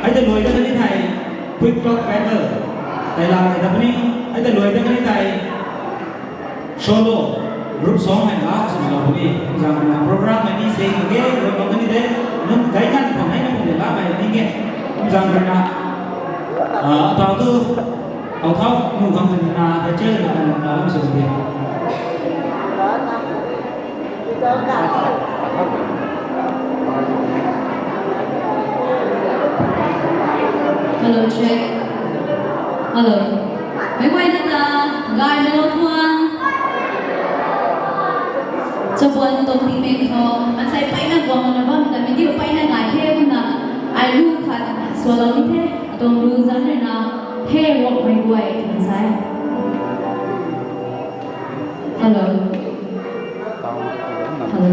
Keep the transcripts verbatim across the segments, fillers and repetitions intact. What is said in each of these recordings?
Hei ta luai dat kani thei, quick talk battle. Tei la kei ta puni, hei ta luai dat kani thei, solo, group song hei la swna lou puni. Kumzang rui na program hei ni seng mak ge, luai mak kani de, nunc kai nganv khang hei na kum de la mei ni ge. Kumzang rui na, ah, tau tu, tau thau, nu khang twna, Rachel na, na, na, lam sw de. Hello, check. Hello. Mei guayna ta, gaymei lou tuang. Chabuan tuang tingmik khou, maansei peyna guang na bam ta, mei diu peyna gay the kumna, ai lu khat, swalou ni the, atuang lu zan rui na, he ruakmei guay, twna sa e. Hello. Hello.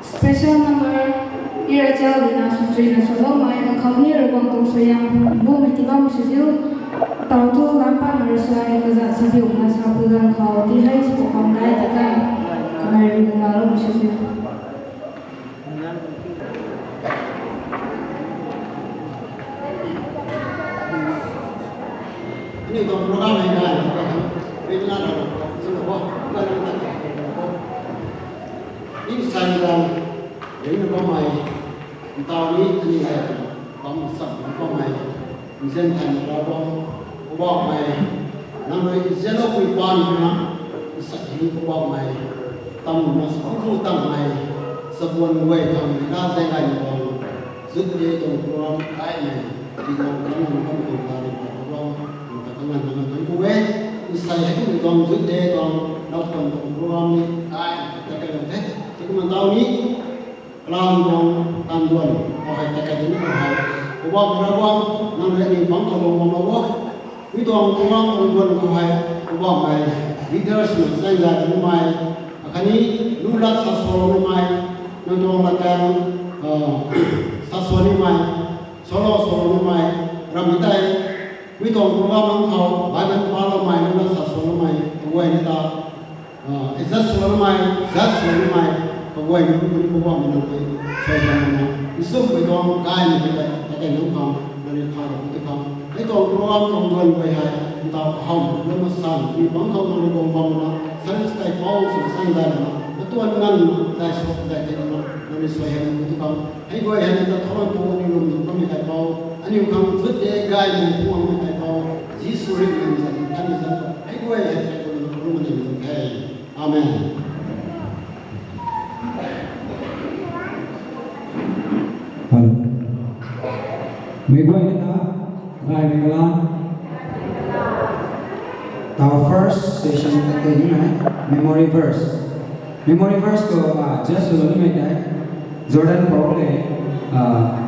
Special number, Irachel Lina Sumchuina Soloumei, kakhou ni Ravguangc tuang suaihiam bumei tiiloumei sw diu, tau thu lam patna rui suai, kazat sabiumna sapui ganv khou, ti hei sw khang dai ta kan, kamei rui guang loumei sw diu. Aniu tuang program hei nai, rin la na, sw na bo, la na ta, ni san zan, rin na bammei, ntau ni, aniu hei, bam sam bammei, nzian thay na Ravguangc, Poubauhmei, nang rui nzianloupui paan na, nsa hi Poubauhmei, tam na sa ru tangmei, sabuan guay tang na zay gay na bam, zut de tuang program kaimei, ti tuang kanang bam tuang ta ri pa Ravguangc, nang ta kangan na tuang ku e, nsa hei tuang zut de tuang, lau tuang tuang program ni, kai, ta kai lau the, ti kumna tau ni, Kalam tuang tan duan khou hei ta kai ding khou hei, Poubauhmei Ravguangc, nang rui aniu bangc khou lung bam lou o. Mi tuang Poubauhmei tuang duan khou hei, Poubauhmei leaders na chaeng zay kanimei, akhatni lu lat sa sw nimei, nang tuang latkaeng, ah, sa sw nimei, solo sw nimei, ram mi tei, mi tuang Poubauhmei khou, Bible paloumei, lu lat sa sw nimei, kaguay ni ta, Ah, zat sw loumei, zat sw loumei, kaguay ni kuni Poubauhmei nang rui, suaihiam na, nchumhmei tuang kaimei tei, ta tei nunc khang, nang rui kha rap ti khang. Hei tuang program tuang duan guay hei, ntau kahawmei, lama san, mi bangc khou nang rui guang bam na, service kai pau, sw san dai na, katuan nganvna, dai sw, dai tei na, nang rui suaihiam na ti khang. Hei guay hei ta thau pu aniu lwm nunc kamei kai pau, aniu khang zut de gaymei puangmei kai pau, Jisu ringhmei zan, thanmei zan, hei guay hei kai pau, lwm nunc kamei kai pau the. Amen. Hello. Mei guay na, gaymei kalam. Our first session ta tei ni nai, memory verse. Memory verse khou, ah, just sw nimei tei, Jordan pou le, ah,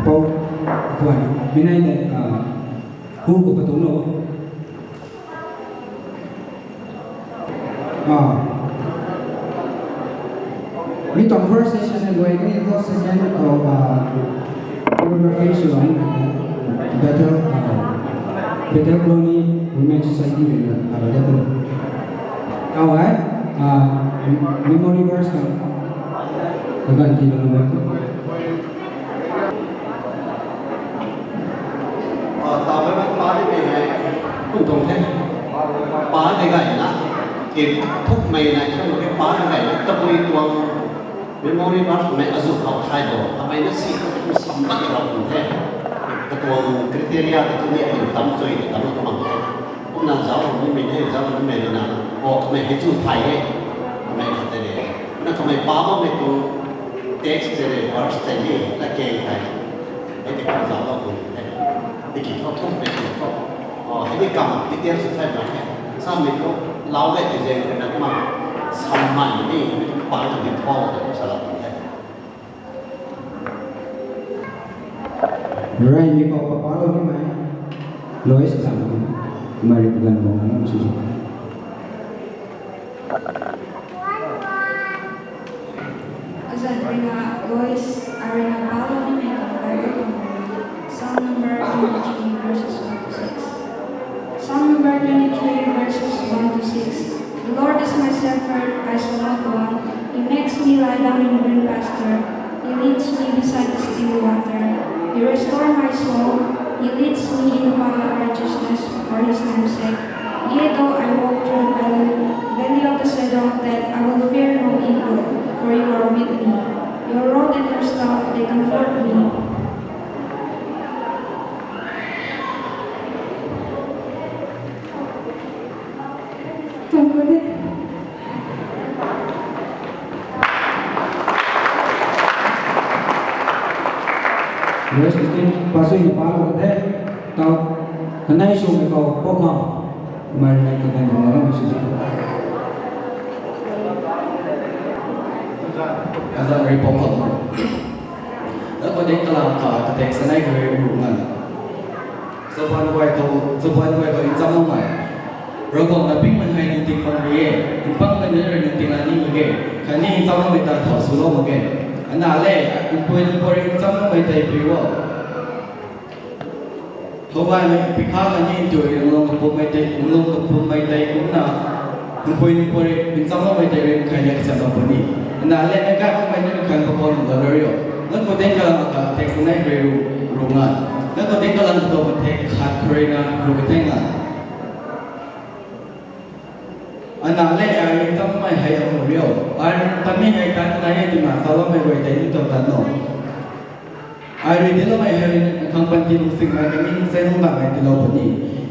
pou, kuan, mi nai tei, ah, hu khou patung lou. Ah. Mi tuang first session and wai ni first session khou, ah, choreography sw bam, Bethel, ah, Bethel Colony Women Society rui na, ah, Bethel. Khou hei, ah, memory verse khang, kaganv tiilou na bam. Ah, ta bam pa ni mei hei, kum tuang the. Pa ni gay na, ki thukmei na, ki thukmei pa ni gay na, tabui tuang memory verse mei azu khou thay bo, amei na si khou tu sam mak rau kum the. Katuang criteria ta tu ni aniu tam chui, tam mak the. Kumna zauc nimei the, zauc nimei na, o, kamei hei chu thay e, kamei khat tei le. Na kamei pa bammei tuang text tei le, verse tei ni, la keng tei. Hei tei khang zauc lou kum the. Tiki thu thuk mei tiki thu. O, hei ni kam detail sw thay mak the. Samei thu, lau le tei zeng kena kumna, sam man ni, mi tuang pa na ni thu, tei kum sa lou kum the. Rai ni khou kapalou nimei, Lois Tang, Mary Kugan Bong, Anam Suzu. Azat rui na Lois, arui na palou nimei tuang Bible tuang rui na, Psalm number twenty-three, verses one to six. Psalm number twenty-three, verses one to six. The Lord is my shepherd, I shall not want. He makes me lie down in green pasture. He leads me beside the still water. He restores my soul. He leads me in the path of righteousness for his name's sake. Yea, though I walk through the valley, valley of the shadow of death, I will fear no evil, for you are with me. Your rod and your staff, they comfort me. Thank you. Rest in peace, pasui ni palo the. Tau, kanei sw mei khou, pok khou. Mari nai kadan mo na misi. Kaza ri pok khou. Da ko dek kalam kha, katek sanei kha ri ru ngan. Zavan guay khou, zavan guay khou exam nai. Ravguangc na pingmei hei ningting bam ri e, mpangmei nunc rui ningting la ni mak ge, khatni nchamloumei ta thau swlou mak ge. Ana le, npui npui rui nchamloumei tei piu o. Thow gaymei pikha khatni ntu rui nlung kapummei tei, nlung kapummei tei kumna, npui npui rui nchamloumei tei rui khaina kasiamlou puni. Ana le, meic gaymei nunc khan pakou nunc la rio. Nang khou ding kalam akhat thek sanei rui ru, ru nga. Nang khou ding kalam katou thek khat khou rui na ru kathei nga. Ana le, ai rui nchamloumei hei amu rio. Ai rui nchamloumei hei tan nai e twna saloumei guay tei ni tou tan no. Ai rui dincloumei hei rui nang khang panty lungsingmei khatni nzianmei bammei tiilou puni.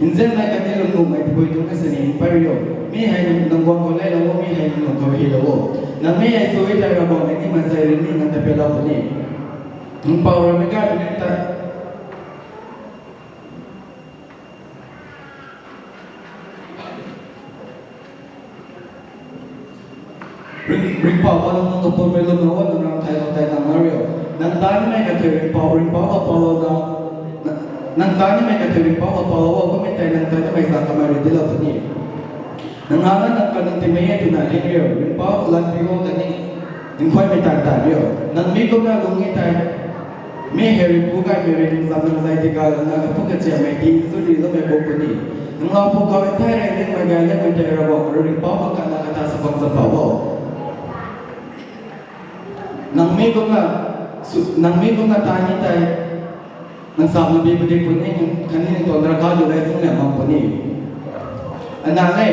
Nzianmei khatni lungnuhmei tabui tuang kasini mpey rio. Mi hei nang guang khou leilou o, mi hei nang lung khou hilou o. Nang mi hei sui tei Ravguangc ni mansei rui ni nang ta pelou puni. Nang pou rui meic gaymei nunc ta Ring, ringhpouc khou nang kapumei lwmlou o, nang ram thaylou tei nang na rio. Nang tanimei kathui ringhpouc, ringhpouc khou poulou na. Nang tanimei kathui ringhpouc khou poulou o, kummei tei nang tanimei sa kamei rui dinclou puni. Nang hana nang kaningtingmei e twna ning rio, ringhpouc lat pi o khatni nkhuaimei tan tan rio. Nang mi kumna lung e tei, mi hei rui pu gaymei rui nang zam nang zay tika lana kapu kachiammei ti sw dincloumei pu puni. Nang lou pu khou thei rui ningmei gay ningmei tei Ravguangc rui ringhpouc khang kana kata sa bam sa pou o. Nang mi kumna, nang mi kumna ta ni tei, nang sam na bi pudi puni, khatni nang tuang drakha tu rei sung liang bam puni. Ana le,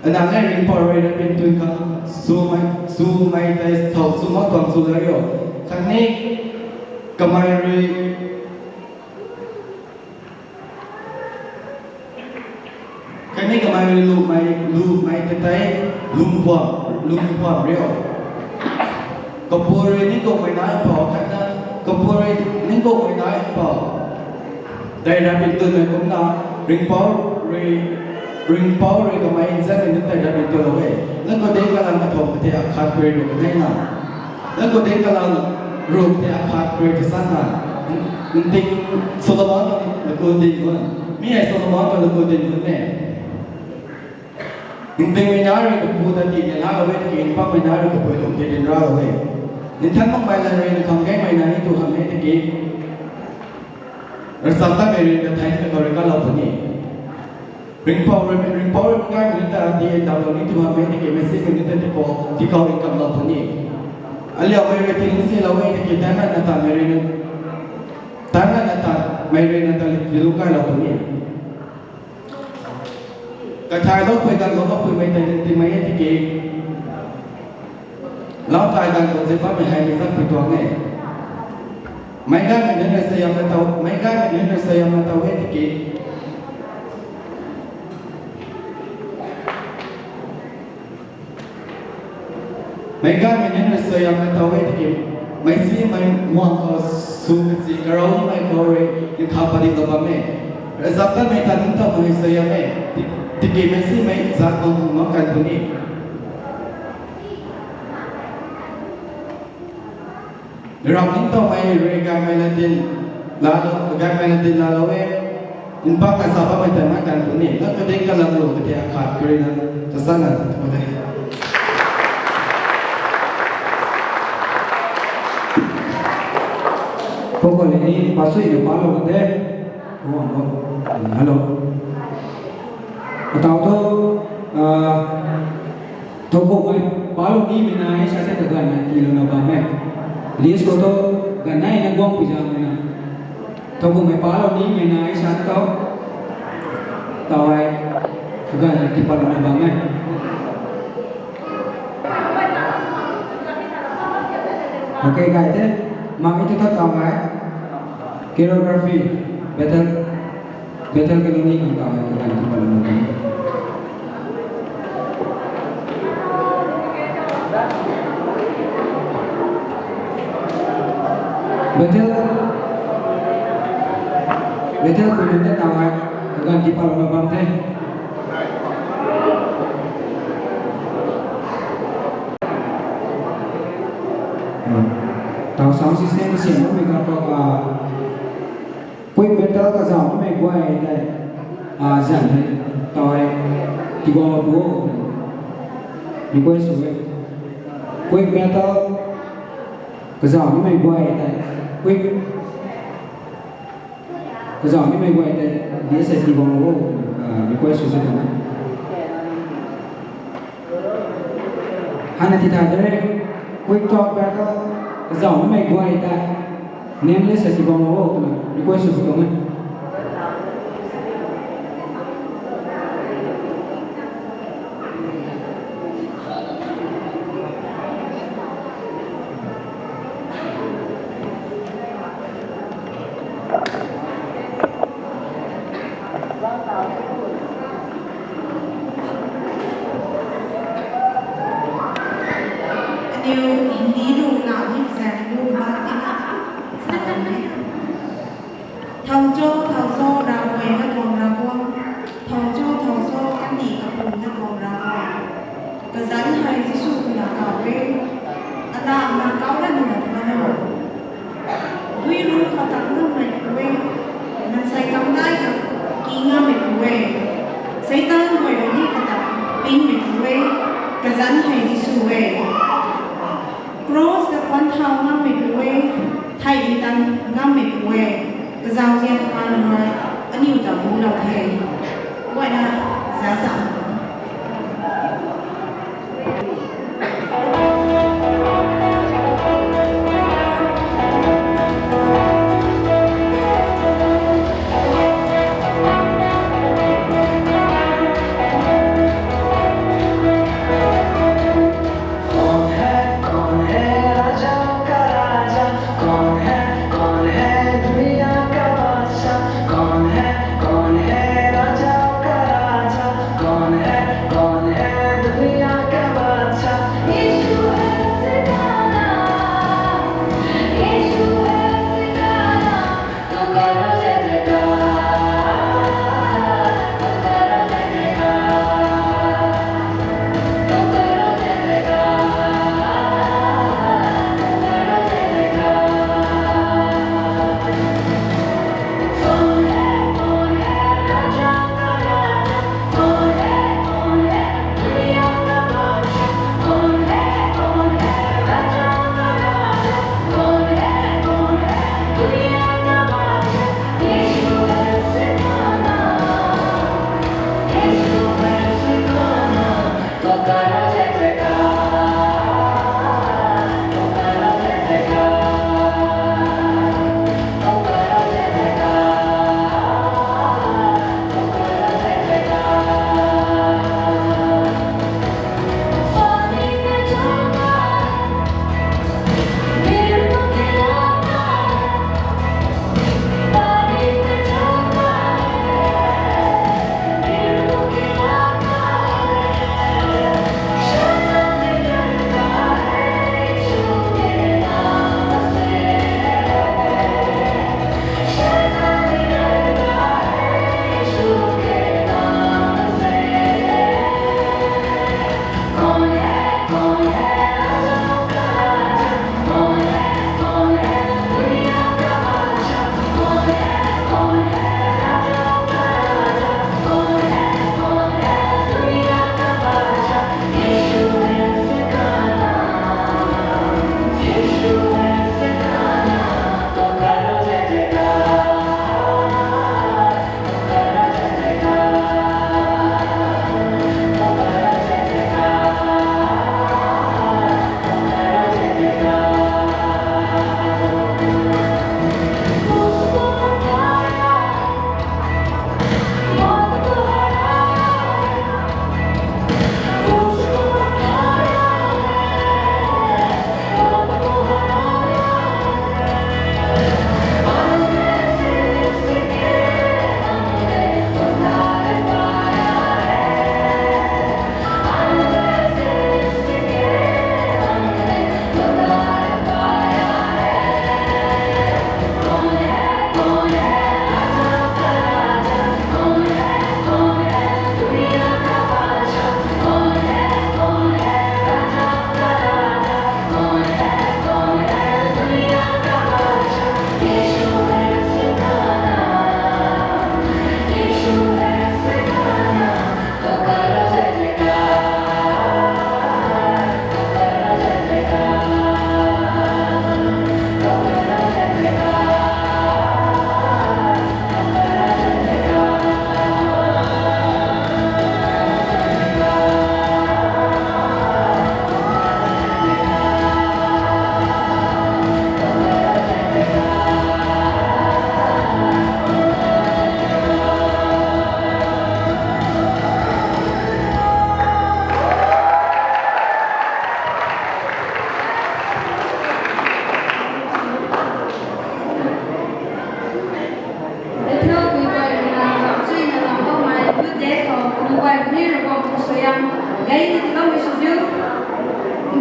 ana le ringhpouc rui na pin tun khang swmei, swmei tei thow sw mak tuang sw la rio. Khatni kamei rui Khatni kamei rui lumei, lumei ta tei, lungpuam, lungpuam rio. Kapu rui ningkukmei nai pou, khatna, kapu rui ningkukmei nai pou. Tei ram pin tunmei kumna, ringhpouc rui, ringhpouc rui kamei nzianmei nunc tei ram pin tunlou e. Nang khou ding kalam kathumh tei akhat khou rui ru kaneina. Nang khou ding kalam ru tei akhat khou rui kasanna. Ningting Solomon laku ding nunc. Mi hei Solomon khou laku ding nunc e. Ningtingmei nai rui kapu ta tii ni laalou e tiki, mpangmei nai rui kapui tuang tii dinc ralou e. Nthan makmei lan rui nkhang gaymei nai ni tu hamh e tiki, ravchaptatmei rui kathei kakhou rui kalou puni. Ringhpouc rui, ringhpouc rui meic gaymei nunc ta tii ndauhlou ni tu hamh e tiki, meic simei nunc ta tikhou, tikhou ringkamlou puni. Aliaumei rui tii lungcsilou e tiki, tanna na tanmei rui, tanna na tanmei rui nang ta li, li lungc kailou puni. Kathailoupui ganv khou makpuimei tei ningtingmei e tiki, lau kai ganv khou zip bammei hei mi zak pui tuang e. Meic gaymei nunc rui sayamna tow, meic gaymei nunc rui sayamna tow e tiki, meic gaymei nunc rui sayamna tow e tiki, meic simei muang khou sw kachi karou nimei khou rui nkha padinglou bam e. Ravchaptatmei ta ningtowmei sayam e, ti-, tiki meic simei zat bang hung mak kan puni. Ram ningtowmei rui gaymei lat din laalou, gaymei lat din laalou e. Mpangna sa bammei ta mak kan puni. Nang khou ding kalam ru katei akhat khou rui na, ta sana tu de. Pu khou ni, pasuina palou de. Hello. Hello. Atau tu, ah, thow kummei palou nimei nai sa tei kaganv na tiilouna bam e. List khou tu ganv nai na guang pui zaeng na. Thow kummei palou nimei nai sa tei, taw hei kaganv na tii patlouna bam e. Okay, guys, eh? Mak e tu ta taw hei choreography, Bethel, Bethel Colony khang taw hei kaganv tii patlouna bam e. Bethel, Bethel Colony ta taw hei kaganv tii patlouna bam the. Taw sound system kasiamh bammei ganv khou, ah, pui Bethel kazauh bammei guay tei, Ah, zan hei, tei, tigaw pu, request sw e. Quick battle, kazauh nimei guay tei, quick, kazauh nimei guay tei, D S S tigaw pu, ah, request sw e. Hana ti thay de, quick talk battle, kazauh nimei guay tei, nameless hei tigaw pu, twna, request sw e. Aniu Hindi lu na ni zaeng lu ba tina sa kan e. Thau cho, thau cho, Ravguangc na tuang Ravguangc. Thau cho, thau cho, kandih kapumc na tuang Ravguangc. Kazanc hei Jisu twna kaw e. Alamna kau ra nina twna no. Dui ru khou tak ngammei pu e. Mansei kamdai khou ki ngammei pu e. Seitaan guay rui ni katak pingmei pu e. Kazanc hei Jisu e. Cross ta puan thau ngammei pu e. Thei ni tan ngammei pu e. Kazauzian pa nungai aniu ta bulou the. Guayna, za za.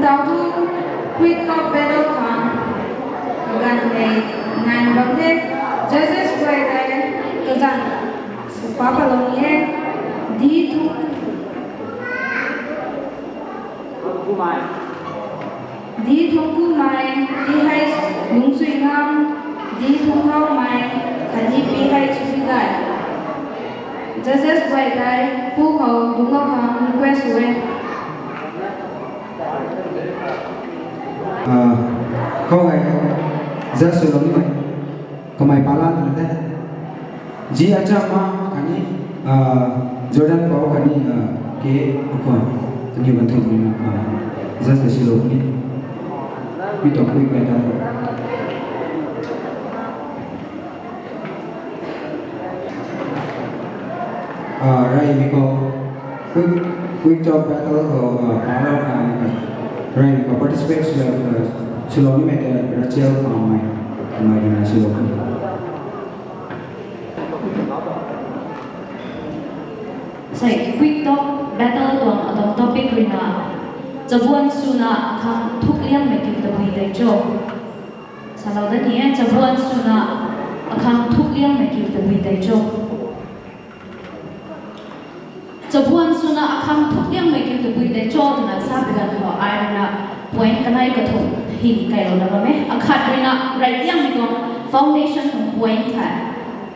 Tau thu quick talk battle khang kaganv hei nai bam the. Judges guay tei kazanc sw pa palou ni e. D thum, D thum kumei, Th Lungsuingam, D thum haumei, khatni Ph Suigai. Judges guay tei pu khou dungclou khang request sw e. Khou hei judge swlou nimei kamei pala twna the. G Achama khatni Jordan Pau khatni K Akhwan kaniw ganv thumh ruina judge tei silou puni. Mi tuang quick battle. Reymei khou quick, quick talk battle khou pala reymei khou participate silou nimei tei Rachel Pamei, kamei ruina silou puni. Sei quick talk battle tuang atuang topic ruina, chabuan swna akhang thukliangmei kiu tabui tei cho. Salou dat ni e, chabuan swna akhang thukliangmei kiu tabui tei cho. Chabuan swna akhang thukliangmei kiu tabui tei cho twna sa pi ganv khou ai ruina point kanei kathumh hym kailouna bam e. Akhat ruina reyliangmei tuang foundation tuang point hei,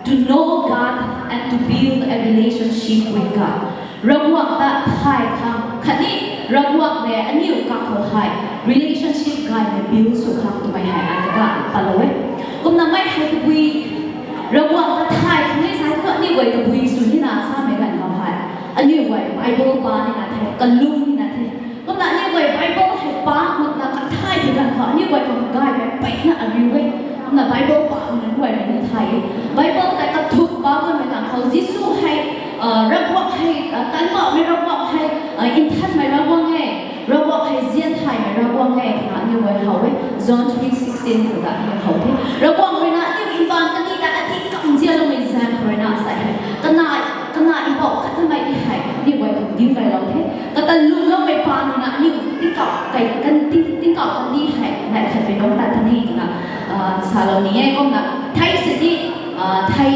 to know God and to build a relationship with God. Ravguangc ta thay khang khatni Ravguangc le aniu kakhou hei relationship gaymei build sw khang twmei hei ai ta palou e. Kumna mei hei tabui Ravguangc ta thay khang ni sa thu aniu guay tabui sw nina samei ganv khou hei, aniu guay Bible pa nina the, kalum nina the. Kumna aniu guay Bible hei pa makna kathay pi ganv khou aniu guay tuang gaymei peina ariu e. Kumna Bible pa makna guay mei ni thay e. Bible tei kathuk pa guaymei ganv khou Jisu hei Ravguangc hei tanbauhmei Ravguangc hei nthanmei Ravguangc e, Ravguangc hei zian thaymei Ravguangc e twna aniu guay how e. John three sixteen khou ta aniu how the. Ravguangc ruina aniu mbaanv kani ta ati kam zianloumei zaeng khou ruina sei hei kana, kana mpouh khatnamei ti hei aniu guay tuang diu kailou the. Kata lungloumei paan ruina aniu tingkauh kai, kan ting, tingkauh kandih hei nai khat pei nunc tat kani twna salou ni e. Kumna thei sini, thei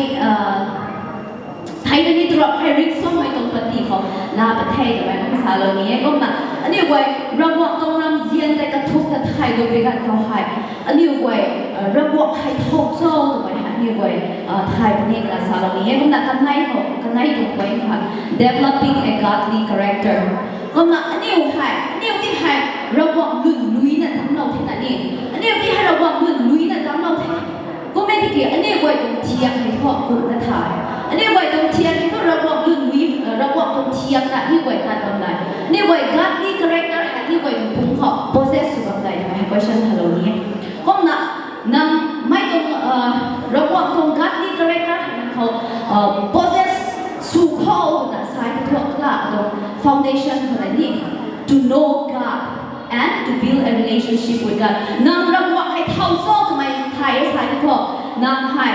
thei kani tarap hei ringcsuangmei tuang pati khou laa pat the twmei kum salou ni e. Kumna aniu guay Ravguangc tuang ramzian tei kathuk ta thay gay pi ganv khou hei, aniu guay Ravguangc hei thow cho twmei hei aniu guay thay puni twna salou ni e. Kumna kanei khou, kanei tuang point hei, developing a godly character. Kumna aniu hei, aniu ti hei Ravguangc lun luina damclou thena ni, aniu ti hei Ravguangc lun luina damclou the. Kummei tiki aniu guay tuang thiak hei thu kumna thay. Aniu guay tuang thiak hei thu Ravguangc lun lui, Ravguangc tuang thiak ta aniu guay tat bam dai, aniu guay godly character hei aniu guay tuang pumc khou possess sw bam dai twmei hei question helou ni e. Kumna nang mei tuang Ravguangc tuang godly character hei nang khou possess sw khou twna sa e thu kala tuang foundation khou na ni, to know God and to build a relationship with God. Nang Ravguangc hei thow cho twmei thay e sa e thu, nang hei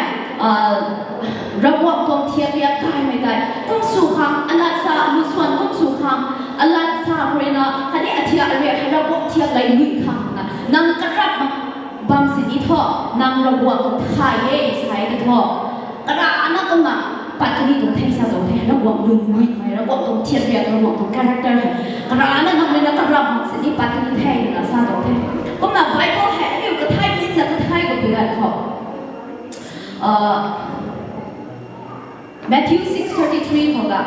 Ravguangc tuang thiak riak gaymei tei kum sw khang, alat sa lu swan kum sw khang, alat sa ruina khatni athiak ariak hei Ravguangc thiak lei lui khang na nang karap bam sini thu, nang Ravguangc thay e sa e thu, karana kumna pat kani tuang the sa tuang the. Ravguangc lun luimei, Ravguangc tuang thiak riak, Ravguangc tuang character hei karana nang ruina karap bam sini pat kani the na sa tuang the. Kumna Bible hei aniu kathay minna kathay ka pi ganv khou Matthew six thirty-three khou ta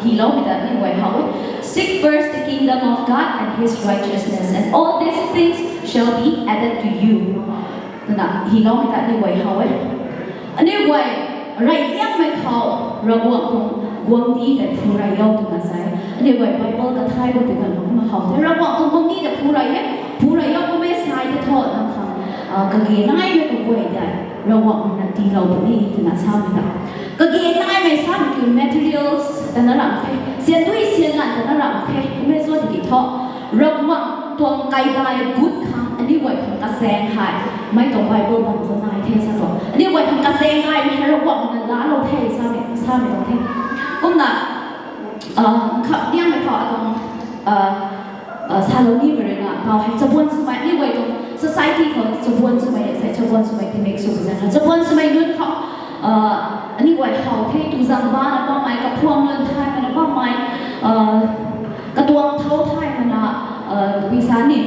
hyloumei ta aniu guay how e, seek first the kingdom of God and his righteousness, and all these things shall be added to you twna hyloumei ta aniu guay how e. Aniu guay reyliangmei khou Ravguangc tuang guangcdic tei phu rey o twna sa e. Aniu guay Bible kathay bam pi ganv khou kumna how the, Ravguangc tuang guangcdic tei phu rey e, phu rey o kummei sa e thu nang khang kage naimei kaguay tei Ravguangc ruina tiilou puni twna samei ta. Kage naimei samei kiu materials ta na ram the, siandui sianlan ta na ram the, kummei cho tiki thu Ravguangc tuang kaidai gut khang aniu guay khang kazaeng hei mei tuang Bible bam khou nai the sa tuang. Aniu guay khang kazaeng gaymei hei Ravguangc ruina laalou the samei, samei tuang the. Kumna khat liangmei khou atuang Salou nimei rui na tau hei chabuan swmei aniu guay tuang society khou chabuan swmei, sai chabuan swmei ti mek sw zan na chabuan swmei nunc khou aniu guay how the tu zang bana bammei, kaphuam lun thay mana bammei, katuang thau thay mana, pisa ni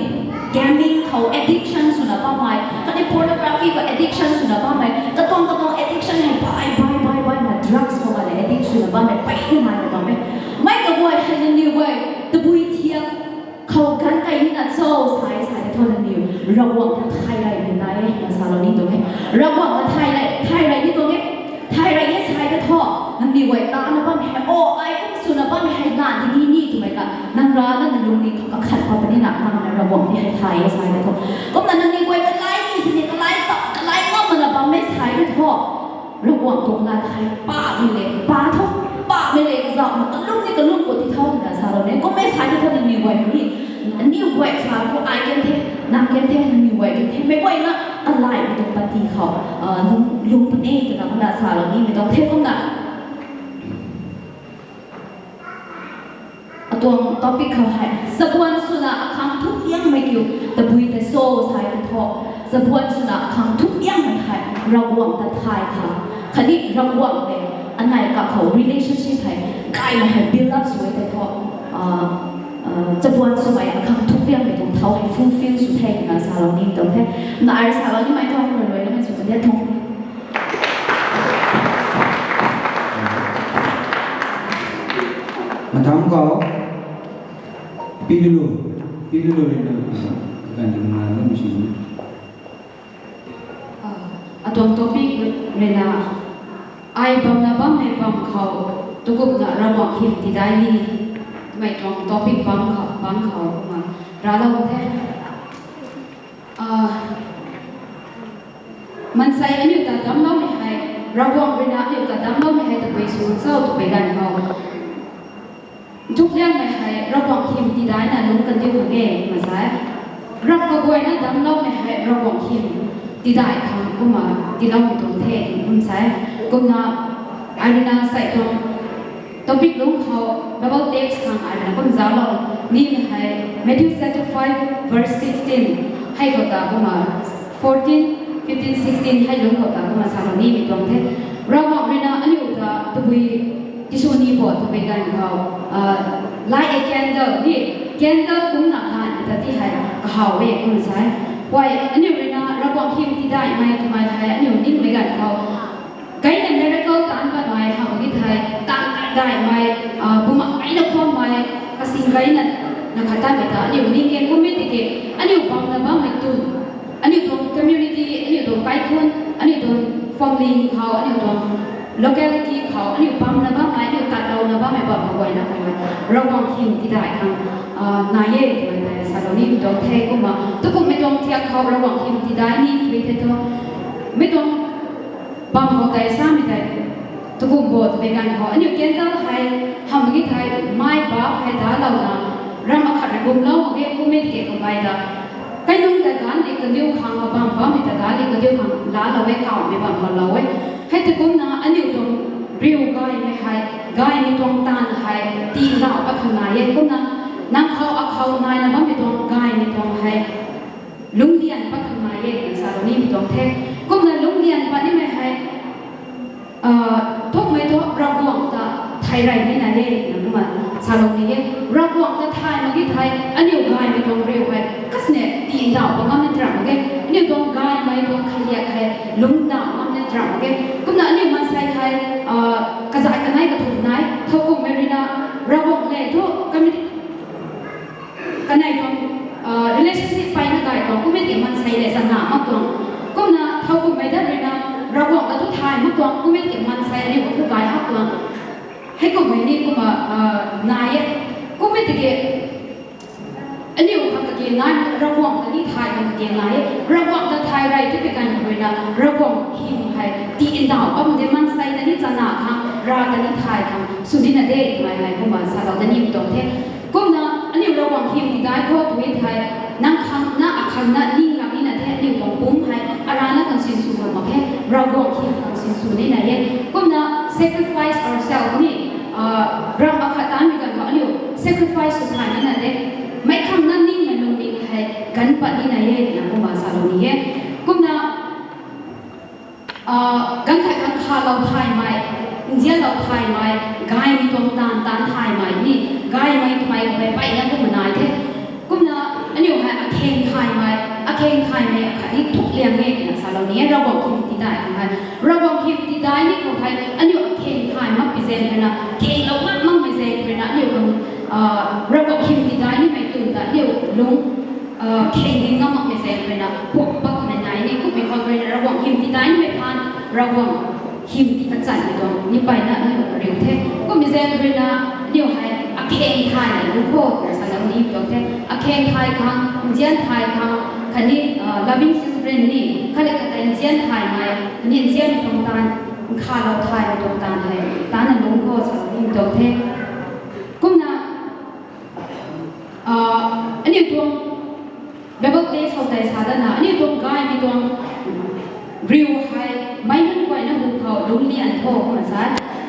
gambling khou addiction swna bammei, khatni pornography khou addiction swna bammei, katuang katuang addiction hei bai bai bai bai na drugs khou bana addiction swna bammei pei ni nai na bammei. Mei kaguay hei nangniw guay tabui thiak khou gan kai ni na cho sai sai ta tho nangniw Ravguangc ta thay rey ni nai e na salou ni tuang e. Ravguangc ta thay rey, thay rey ni tuang e. Thay rey e sai ta tho nangniw guay ta na bammei hei, o ai kum swna bammei hei na di ni ni twmei ta nang ra na nang lungning khou kakhat pa puni na nang na Ravguangc ti hei thay e sai ta tho. Kumna nangniw guay kalai ni sini kalai ta kalai ngam mana bammei sai ta tho. Ravguangc tuang lat hei pamei le pa tho, pamei le kazauh na kalum ni kalum khou ti tho twna salou ni. Kummei sai ta tho nangniw guay ni, aniw guay sa khou ai kan the, nang kan the, nangniw guay kan the, meic guayna kalaimei tuang pati khou lung puni twna kumna salou nimei tuang the kumna. Atuang topic khou hei chabuan swna akhang thuk liangmei kiu tabui ta cho sai ta tho. Chabuan swna akhang thuk liangmei hei Ravguangc ta thay kha, khatni Ravguangc le anei kakhou relationship hei gaymei hei build up sw e ta tho. Chabuan swmei akhang thuk liangmei tuang thau hei fulfill sw the twna salou ni tuang the. Na ai salou nimei tuang rui rui namei sw kan the tuang the. Matham khou, Pilulu, Pilulu rui na, ganv na lum si. Atuang topic rui na, ai bamna bammei bam khou, tukumna Ravguangc hym tidai ni, mei tuang topic bam khou, bam khou, ma, ralou the. Maansei aniu ta damcloumei hei, Ravguangc rui na aniu ta damcloumei hei tabui sw cho twpui ganv khou, nthuk liangmei hei Ravguangc hym tidaina lungc kandiu khang e, kumna sa e. Ramh kaguayna damcloumei hei Ravguangc hym tidai khang kumna tiiloumei tuang the, kum sa e. Kumna, ai rui na sei tuang topic lungc khou Bible text khang ai rui na kum zauclou nimei hei Matthew chapter five verse sixteen hei khou ta kumna fourteen, fifteen, sixteen hei lungc khou ta kumna salou nimei tuang the. Ravguangc rui na aniu ta tabui tisw ni bo twpui ganv khou, light a candle ni, candle kumna khan ta ti hei kahaw e kumna sa e. Huay aniu rui na Ravguangc hym tidaimei twmei hei aniu ningmei ganv khou, kaina miracle taanc patmei hamh ki thei, taanc daimei, bumaengh kaina khwammei, kasing kaina, na khat tatmei ta aniu ning e kummei tiki, aniu bamna bammei tu, aniu tuang community, aniu tuang kaikhunc, aniu tuang family khou, aniu tuang locality khou aniu bamna bammei, aniu tatlouna bammei bam kaguayna khou Ravguangc hym tidai khang nai e twmei tei salou nimei tuang the. Kumna tukumhmei tuang thiak khou Ravguangc hym tidai ni tui the thu, mei tuang bam khou tei samei tei, tukumh bo twpui ganv khou aniu candle hei hamh ki thei, mei bap hei dalouna, ramh akhat rui gumlou mak ge kummei tiki kummei ta, kainung ta ganv di kadiu khang, kabam bammei ta ganv di kadiu khang laalou e, kawmei bam khou lou e. Hei tei kumna aniu tuang riu gaymei hei, gaymei tuang taanv hei tiilou pat khang nai e. Kumna nang khou akhou naina bammei tuang gaymei tuang hei lungcdian pat khang nai e twna salou nimei tuang the. Kumna lungcdian pat nimei hei, thukmei thu Ravguangc ta thay rey nina e twna kumna salou ni e. Ravguangc ta thay mak ki thei, aniu gaymei tuang riu hei kasne tiilou pat ngam ni tram mak ge. Aniu tuang gaymei tuang khailiak hei lungcdauh ngam ni tram mak ge. Kumna aniu maansei hei kazay kanei kathumh nai, thowkumhmei rui na Ravguangc le thu kami kanei tuang relationship peyna gay tuang kummei tiki maansei le chana mak tuang. Kumna thowkumhmei dat rui na Ravguangc ta thu thay mak tuang kummei tiki maansei aniu khou thu gay hak tuang. Heikumhmei ni kumna nai e. Kummei tiki aniu khang kage nai, Ravguangc ta ni thay khang kage nai e. Ravguangc ta thay rey twpui ganv rui na Ravguangc hym hei tiilou pat mak de, maansei ta ni chana khang, Rav ta ni thay khang sw nina de twmei hei kumna salou da nimei tuang the. Kumna aniu Ravguangc hym tidai khou tui thei, nang khang na, akhang na ning ram nina the, aniu tuang pumc hei arana khang sinsw ram mak khe, Ravguangc hym khang sinsw nina e. Kumna sacrifice ourselves ni, ramh akhat taanmei ganv khou aniu sacrifice sw thay nina de. Meic khang na Tan pat ni na e twna kumna salou ni e. Kumna, ah, ganv khat khang khalou thaymei, nzianlou thaymei, gaymei tuang taanv taanc thaymei ni, gaymei twmei khou hei mpeyna kumna nai the. Kumna, aniu hei akheng thaymei, akheng thaymei akhat ni thuk liang e twna salou ni e, Ravguangc hym tidaih khang hei. Ravguangc hym tidaih ni khou hei, aniu akheng thay mak pi zaeng ruina, khenglou mak makmei zaeng ruina, aniu khang, ah, Ravguangc hym tidaih nimei tun ta, aniu lung, ah, kheng ding ngam makmei zaeng ruina, puk pak na nai ni, kummei khou ruina, Ravguangc hym tidaih nimei phaan, Ravguangc hym ti kachanmei tuang ni mpeyna aniu kariu the. Kummei zaeng ruina, aniu hei akheng thay na lung khou twna salou ni tuang the. Akheng thay khang, nzian thay khang, khatni, ah, loving children ni, khatni kata nzian thaymei, khatni nzianmei tuang taanv, nkhalou thaymei tuang taanv hei, taanna lung khou salou ni tuang the. Kumna, ah, aniu tuang Bible text khou tei sa dana, aniu tuang gaymei tuang riu hei, meic nunc guayna hu khou, lunglian tho kumna sa.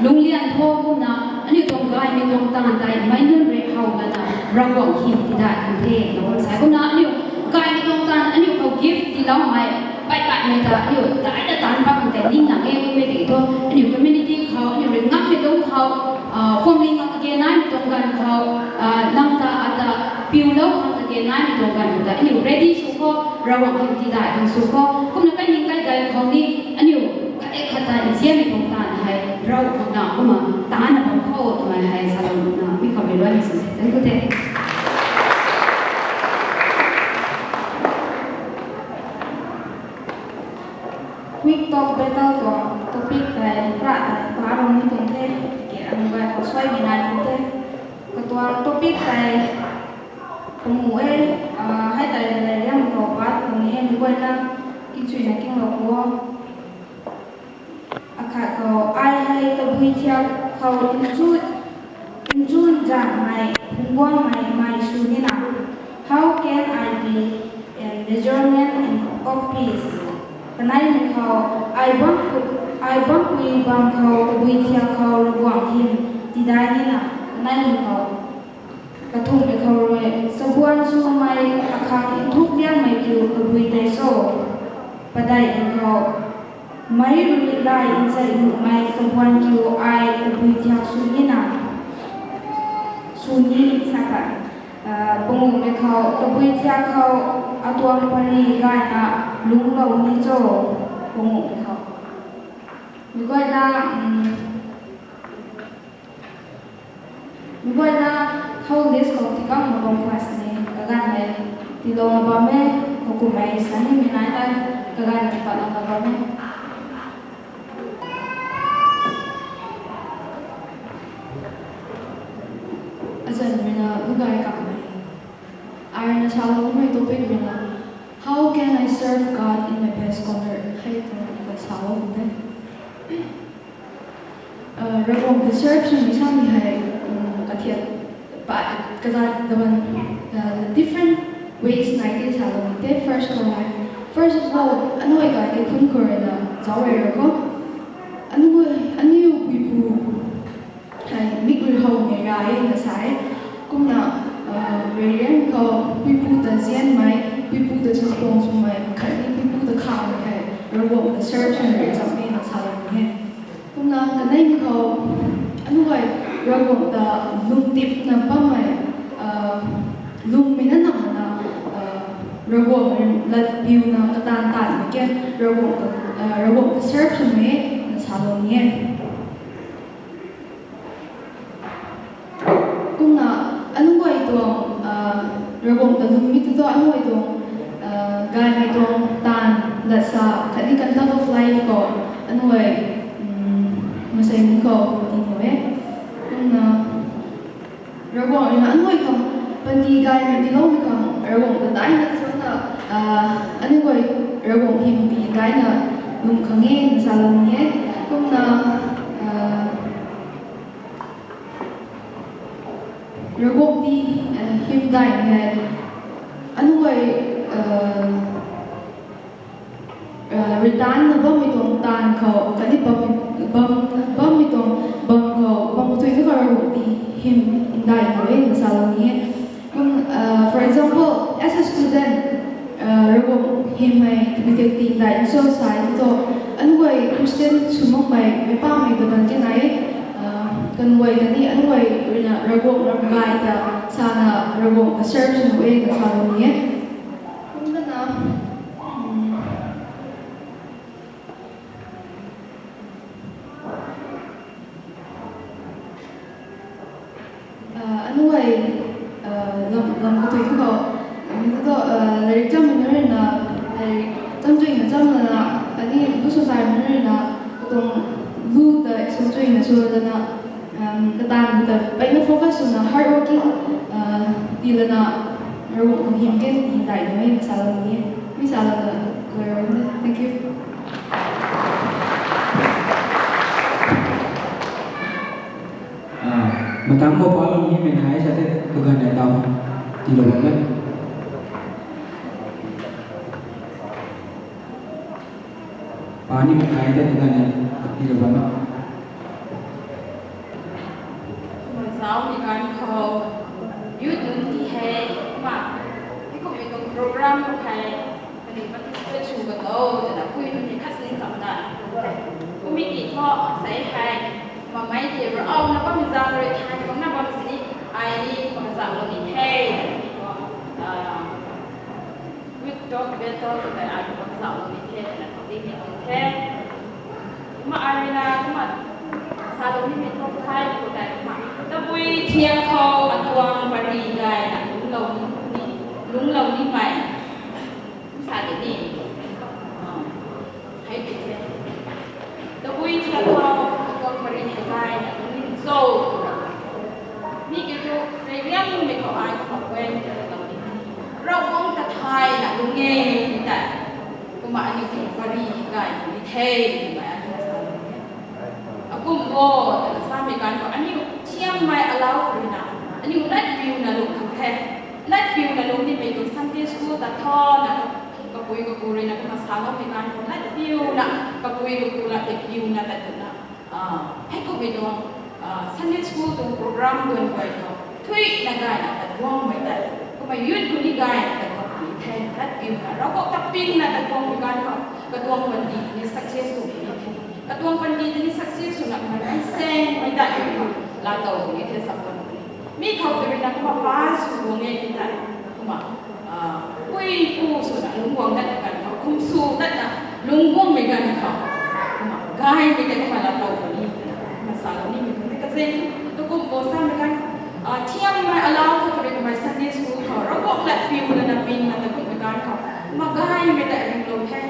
Lunglian tho kumna, aniu tuang gaymei tuang taanv tei, meic nunc rui how lana, Ravguangc hym tidaih kan the, na kumna sa. Kumna, aniu gaymei tuang taanv, aniu khou gift tiiloumei, peypatmei ta, aniu daihna taanc pat khang tei ningna e, kummei tiki thu, aniu community khou, aniu rui ngammei tuang khou, ah, family khang kage naimei tuang ganv khou, ah, nang ta ata piulou khang kage naimei tuang ganv khou ta, aniu ready sw khou, Ravguangc hym tidaih khang sw khou, kumna kai ning kai dai khou ni, aniu khat e khat ta nzianmei tuang taanv hei, Rav khou na kumna, taanna bam khou, twmei hei, salou na, mi khou rui luan ni sw the. Thank you, the. Quick Talk Battle tuang topic tei, pra tei, pa rong ni tuang the, ke ang bai khou suaimei nai tuang the. Katuang topic tei, pangu e, ah, hei tei, liang khou pat tuang e, mi guayna, kingchuina kinglou khou. Akhat khou, ai hei tabui thiak khou nchun, nchun zanmei, phungc guangmei, mei sw nina. How can I be a measurement in of peace? Kaneimei khou, ai bam, ai bampui bam khou, tabui thiak khou, Ravguangc hym tidaih nina. Kaneimei khou, kathumhmei khou rui, chabuan swmei akhang nthuk liangmei kiu tabui tei cho? Padeihmei khou, meic rui lay nzei nuhmei chabuan kiu ai tabui thiak sw nina. Sw ni sa ta, ah, panguhmei khou, tabui thiak khou, atuang pary gayna lungclou ni cho? Panguhmei khou. Mi guayna, um, mi guayna, how list khou tikamna bam khwan sini, kaganv hei, tiilouna bam e, khou kummei sa nimei nai tei, kaganv hei patlouna bam e. Azanc ruina, lugay kamei. Ai ruina saloumei topic ruina, How can I serve God in my best corner? Hei tuang ta salou de. Uh, Ravguangc ta serve swmei samei hei, um, kathiat, pa, kazat daban, uh, different ways nai the salou ni the. First khou hei, first of all, aniu gay tei khun khou ruina zauc rey ro khou. Aniu, aniu puipu hei mik rui how mei ra e na sa e. Kumna, uh, reyrian khou puipu ta nzianmei, puipu ta chakhwang swmei, khatni puipu ta khamei hei Ravguangc ta serve swmei rui cham e na salou ni e. Kumna kaneimei khou, aniu guay Ravguangc ta lungtipna bammei, uh, lungmei na namna, uh, Ravguangc lat piuna kataanv taanvmei kan Ravguangc ta, uh, Ravguangc ta serve swmei na salou ni e. Kumna, aniu guay tuang, uh, Ravguangc ta lungmei tu thu aniu guay tuang, uh, gaymei tuang taanv lat sa, khatni conduct of life khou, aniu guay, um, masei ni khou, tingmei e. Kumna, Ravguangc ruina aniu guay khang, panty gaymei tiiloumei khang, Ravguangc ta daihna chuna, uh, aniu guay Ravguangc hym tidaihna lung khang e na salou ni e. Kumna, uh, Ravguangc ta, uh, hym daihmei hei, aniu guay, uh, uh, rui taanna bammei tuang taanv khou, khatni bam, bam, bammei tuang bam khou, bam katuina khou Ravguangc ta hym ndai khou e na salou ni e. Kum, uh, for example, as a student, Himei tabui tei ti dai so sai tu to, anway Christian sumok mei mei pa mei daban ti nai, ah, kanway kani anway rina Ravguangc ram gay ta sana Ravguangc ta serve sw nu e ta sa ni e. Kumna, mm, Ah, anway, ah, lam, lam katui thu, lam katui thu, ah, lairik cham nunc rui na, lairik cham chui na cham na, ani lu society nunc rui na, katuang lu ta isam chui na sw lana, um, katan ta, pai na focus sw na hard working, ah, ti lana, Ravguangc tuang hym ken ti dai na, mi sa lana ni, mi sa lana, lairik na, thank you. Ah, matang bo pa lou ni mei nai sa the kaganv nai tau. Tilou bam e. Pa ni mei nai the kaganv nai tilou bam e. Mazau ni kan khou. Youth nunc ti hei, ma. Hei kum mi tuang program khou hei. Kani participate sw ka tho, twna pui nunc ni khat sini cham na. Kum mi ti thu, sei hei, ma mei ti rau na bam zang rui thai bam na bam sini, ai ni bam zang lou ni the, ni thu, ah, with talk, bad talk, twna ai bam zang lou ni the, twna thu di ni lou the. Ma ai rui na, ma, sa lou ni mi thu thai, thu thai, ma. Tabui thiang khou, atuang pari gay na, lungclou ni, lungclou ni mei. Sa di ni. Ah, hei di the. Tabui thiang khou, atuang pari hei gay na, lungclou ni cho. Mi kiu thu, rei riang mei khou ai khou wen, Ravguangc ta thay na lungc e, mi tei. Kumna aniu tuang pari hei gay ni the, kumna aniu sa lou ni. Akum bo, twna samei kan khou, aniu thiangmei alau khou rui na, aniu latpiu na lung khang the. Latpiu na lung ni mei tuang Sunday school ta tho na, kapui kapu rui na kumna sa loumei kan khou, latpiu na, kapui kapu la tei piu na tat tu na. Ah, hei kum mi tuang, ah, Sunday school tuang program duan guay khou, thui na gay na tat guangmei tei. Kumna youth khou ni gay na tat guang ni the, latpiu na, Ravguangc ta ping na tat guangmei kan khou, katuang panty ni success tu ni the. Katuang panty ni success tu na kumna, ai seng mei tat ni la tau ni the, sa pan ni. Mi khou tei rui na kumna pa sw guang e ni tei. Kumna, ah, pui pu sw na lungc guang dat kan khou, kum sw dat na lungc guangmei kan khou. Kumna, gay mei tei kumna la tau ni, kumna sa lou ni mei tei kazing, tu kum bo samei kan, ah, thiangmei alau khou tei rui kumna Sunday school khou, Ravguangc latpiu na na ping na ta kummei kan khou. Kumna gay mei tei ring lou the.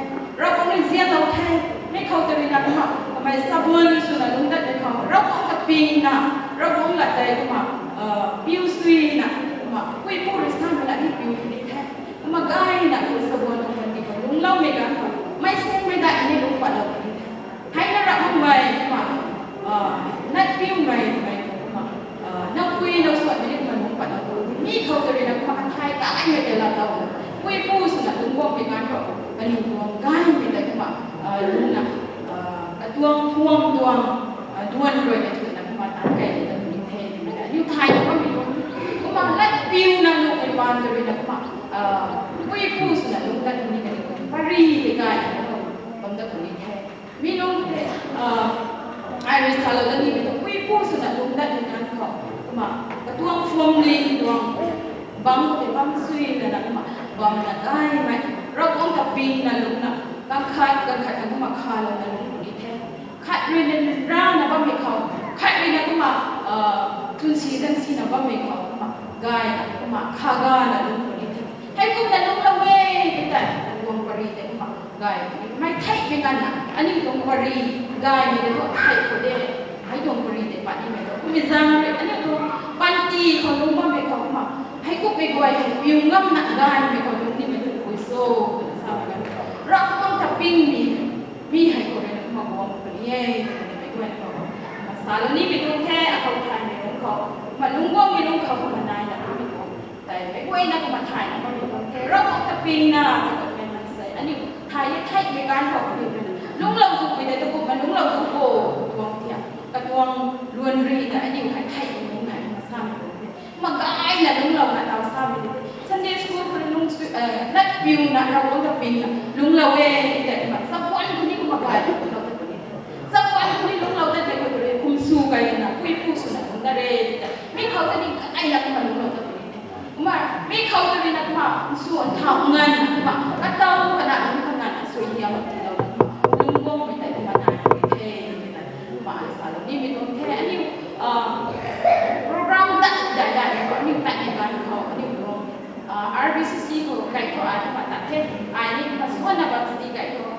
Ravguangc rui zian lou the. Mi khou tei rui na kumna, kumna sabuan sw na lungc dat mei khou, Ravguangc ta ping na, Ravguangc lat tei kumna, ah, piu sui na, kumna pui pu rui samei la ni piu ni the. Kumna gay na kumna sabuan tuang panty khou lungcloumei kan khou, mei seng mei dai ni lungc pat lou ni the. Hei na rak makmei kumna, ah, latpiumei mei kumna, ah, nang pui nang suan ni kumna lungc pat lou ni. Mi khou tei rui na kumna kathai ta ai mei tei la tau. Pui pu sw na lungc guangmei kan khou, kaniw tuang gaymei tei kumna, ah, lungc na, ah, katuang thuang tuang, ah, duan rui na thun na kumna tan kei ni ta ni the, ni na. Aniu thay na bammei tuang. Kumna latpiu na lungcmei pan tei rui na kumna, ah, pui pu sw na lungc dat ni kaniw tuang pari tei gay na bam dat ni the. Mi lungc tei, ah, ai rui sa lou dat ni mei tuang pui pu sw na lungc dat ni kan khou. Kumna, katuang family tuang bam khou tei bam sui na na kumna, bam na gaymei. Ravguangc ta ping na lungc na, ganv khat, ganv khat na kumna kha lou na lungc ni the. Khat rui na rana bammei khou, khat rui na kumna, ah, tunsi gansi na bammei khou, kumna, gay na, kumna, kha ga na lungc ni the. Hei kumna lungclou e, tei tei, katuang pari tei kumna, gay ni. Mei theihmei kan na, aniu tuang pari, gaymei tei thu thei khou de, hei tuang pari tei pat nimei thu. Kummei zaeng rui, aniu tuang panty khou lungc bammei khou kumna, hei kummei guay hei piu ngam na gaymei khou lungc nimei thu pui so, kumna sa kan. Ravguangc ta ping ni, mi hei khou rui na kumna guang puni e, kumna mei guay na khou. Kumna sa lou nimei tuang the, akhou thaymei lungc khou. Kumna lungc guangmei lungc khou kumna nai na kummei tuang. Tei mei guay na kumna thay na bammei tuang the. Ravguangc ta ping na, kumna mei na sei. Aniu thay e theihmei kan khou kaniw rui na lungclou tu pui tei tu kumna lungclou tu bo, tuang thia. Katuang luan ri na aniu hei theihmei lungc hei kumna samei tuang the. Kumna gay na lungclou na tau samei tei. Sunday school khou lungc Lat piuna Ravguangc ta pingna lungclou e, tei kumna sabuan khou ni kumna gay lungclou ta puni. Sabuan khou ni lungclou ta tei khou tei kum sw gayna pui pu swna lungc ta re, tei mi khou ta ni gayna kumna lungclou ta puni. Kumna mi khou ta ni na kumna sw nthau nganvna kumna katau kana lungc khang nganvna sw hiam tiilou kumna lungc guangmei tei kumna nai the, kumna ai salou nimei tuang the. Aniu program dat dai dai khou aniu tat ni ganv khou aniu tuang RBCC khou kai khou ai kumna tat the. Ai ni kumna swanna bam sidi kai khou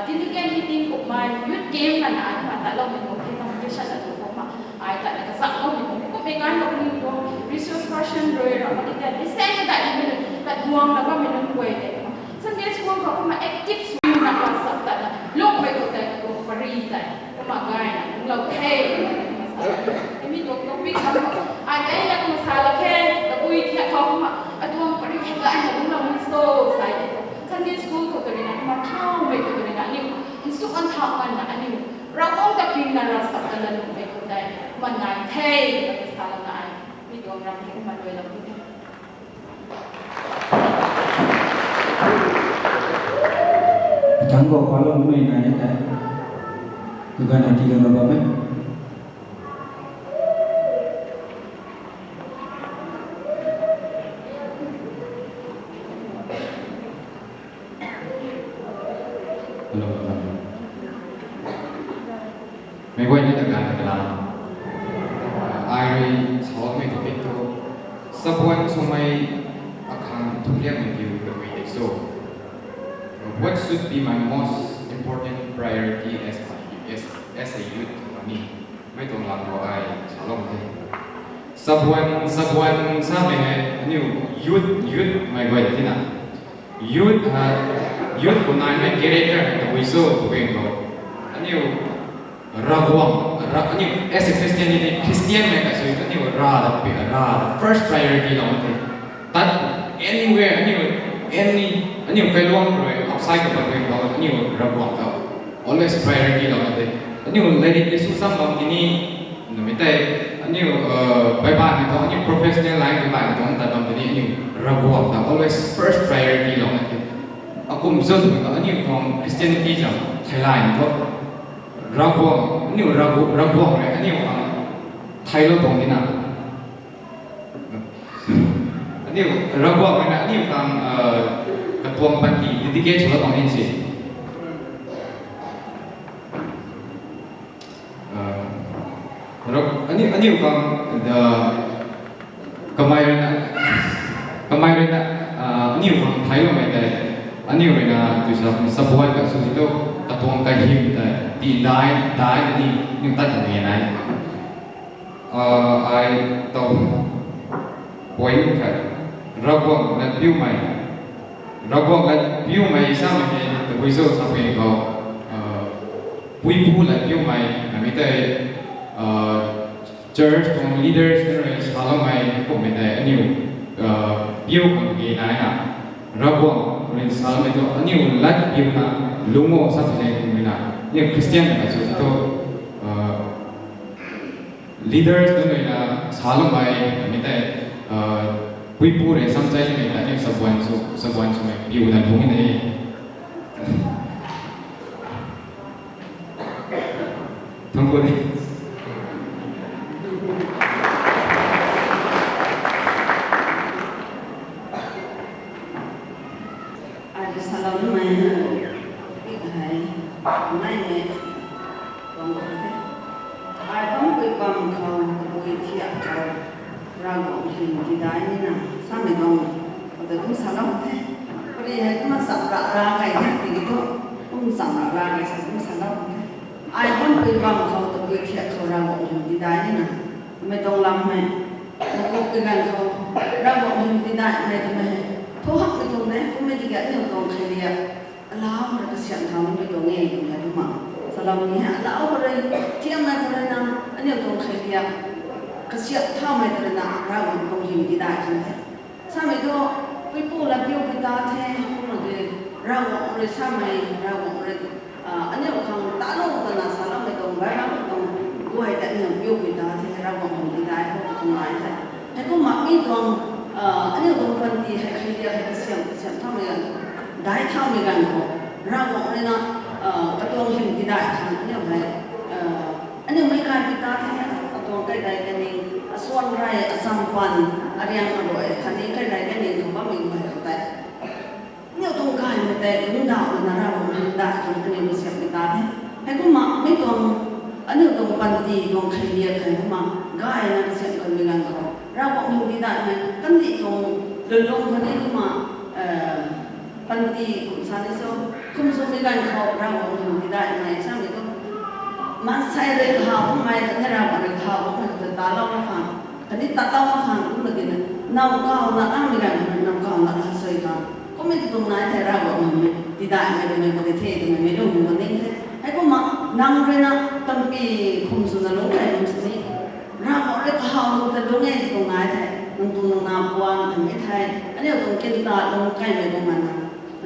delegate meeting kummei youth camp kana ai kumna tatloumei tuang the, competition na tu kumna ai tatna kazakloumei tuang the. Kummei ganv khou aniu tuang resource person rui ra mani ta listen dai nimei nunc, tat guangna bammei nunc guay tei kumna Sunday school khou kumna active swna asa tatna lungmei khou tei katuang pari tei kumna gayna lungclou the. Imi tuang topic khou ai gayna kumna salou the, tabui thiak khou kumna atuang pari hei gayna lungclou ni so sai the. Sunday school khou tei na kumna thaumei khou tei na aniu nsu an thau nganvna aniu Ravguangc ta pingna ravsap ta lalungmei khou tei kumna nai the, kumna salouna ai mi tuang ram hei kumna luailou ni the. Thangc khou paloumei nai ni tei, dukan na tiilou na bam e. Meic guay ni ta ganv kalam ai rui salou mei topic thu, sabuan swmei akhang thukliangmei kiu tabui tei so. What should be my most important priority as my, as, as a youth? Mei tuang lam khou ai salou the. Sabuan, sabuan samei hei aniu youth, youth mei guay tina. Youth, youth khou naimei character hei tabui cho twmei khou aniu Ravguangc, aniu as a Christianity, Christian mei kasui aniu Rav ta, Rav ta first priority lou the. Tat anywhere, aniu any, aniu kailuang rui outside khou tabui khou aniu Ravguangc ta always priority lou the. Aniu lairik ni sw sam bam tini, namei tei aniu baibaihmei tuang, aniu professional line baibaihmei tuang tat bam tini aniu Ravguangc ta always first priority lou the. Akum cho twmei khou aniu tuang Christianity zam theilayna thu Ravguangc, aniu Ravguangc rui aniu khang theilou tuang dina. Aniu Ravguangc rui na aniu khang katuang panty dedicate swlou tuang ni si. Aniu, aniu khang kamei rui na, kamei rui na aniu khang theiloumei tei, aniu rui na tui sa sabuan kasui thu katuang kahym tei ti dai dai ni aniu tat ni nai. Ai taw point khat, Ravguangc latpiumei, Ravguangc latpiumei samei hei tabui cho samei khou puipu latpiumei namei tei church tuang leaders nunc rui saloumei kummei tei aniu piu khang e naina, Ravguangc rui saloumei thu aniu latpiuna lungc o sa twna kumna aniu Christian kasui thu leaders nunc rui na saloumei namei tei puipu rui samchaimei ta aniu sabuan sw, sabuan swmei piuna lungc e. Thangc khou ni ai salou nimei hei, mei hei tuang khou the. Ai bampui bam khou tabui thiak khou Ravguangc hym tidai nina samei tuang khou tei kum salou the. Pari hei kumna cham ra ra kai the tiki thu, kum cham ra ra kai sa kum salou the. Ai bampui bam khou tabui thiak khou Ravguangc hym tidai nina mei tuang lam hei, nakup ki ganv khou Ravguangc hym tidaimei twmei hei thu hakmei tuang de, kummei tiki aniu tuang kheiliak alau khou rui kasiamh thau nimei tuang e twmei kumna salou ni he. Alau khou rui thiammei khou rui na aniu tuang kheiliak kasiamh thaumei ta rui na Ravguangc tuang hym tidai kan the. Samei thu puipu latpiu pui ta the, kumna de Ravguangc rui samei, Ravguangc rui aniu khang talou twna saloumei tuang Bible tuang guay tei aniu piu pui ta the, Ravguangc hym tidai khou tuang nai the. Heikumna mi tuang Aniu tuang panty hei kheiliak hei kasiam kasiam thaumei ganv, dai thaumei ganv khou, Ravguangc rui na katuang hym tidai khang aniu hei, aniu meic kai pi ta the, atuang kaidai kaning, asuan rey, acham pan, ariang aruai khatni kaidai kaning khou bammei guay khou tei aniu tuang gaymei tei lungcdauh lana Ravguangc hym tidai khang kaniw kasiammei ta the. Heikumna mi tuang aniu tuang panty tuang kheiliak hei kumna gayna kasiam kanmei ganv khou Ravguangc hym tidaimei kandih tuang lwnlung khatni kumna panty kum sa ni cho, kum swmei ganv khou Ravguangc hym tidaimei samei tu, maansei rui kahaw bammei khatni Ravguangc rui kahaw bammei khou ta talou mak khang, khatni tatlou mak khang kumna tina, naw kauna lamei ganv khou naw kauna lasui khang kummei tuang nai thei Ravguangc hym tidaimei twmei khou di the twmei meic lung khou ning the. Heikumna nang rui na panty kum swna lungc key bam sini, Ravguangc rui kahaw lung ta lungc e tuang nai thei nang tuang nang na puan twmei thei aniu tuang kin ta lungc keymei tuang nganvna,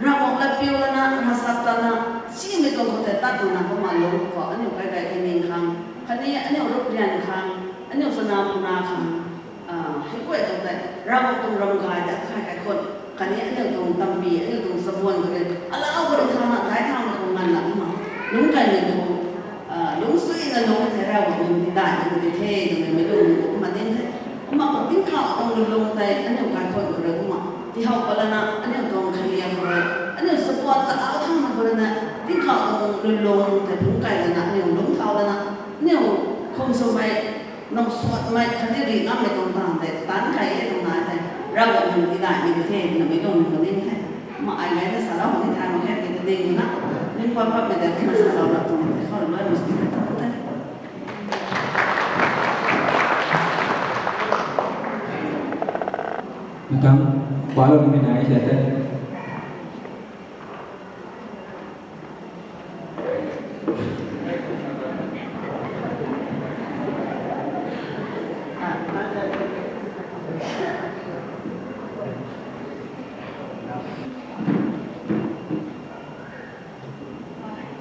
Ravguangc lat piu lana, ravchap tana, simei tuang khou tei tat lana kumna lung khou aniu kaidai kaning khang khatni aniu ruprian khang, aniu chana puna khang, hei kuay tuang tei Ravguangc tuang ram gay ta khay kaikhun khatni aniu tuang panty, aniu tuang chabuan khou rui alau khou rui thana dai thauna khou nganvna kumna lungc keymei tu, lungcsuina lung thei Ravguangc hym tidaimei tu di the twmei meic lung khou kumna ning the. Kumna khou tingkauh tuang lwnlung tei aniu kaikhun khou rui kumna tihow pat lana aniu tuang kheiliak khou rui, aniu chabuan ta alau thauna khou rui na tingkauh tuang lwnlung tei phungc key lana aniu lungc thau lana aniu kum swmei, nang suatmei khatni ri ngammei tuang taanv tei taanc key e tuang nai thei Ravguangc hym tidaimei di the twmei meic lung khou ning the. Kumna ai gayna salou ni thay mak khe tei kading na, ning pat patmei tei kumna salou rap tuang tei khou rui loi mak sini ta the. Mtang, palou nimei nai sa the.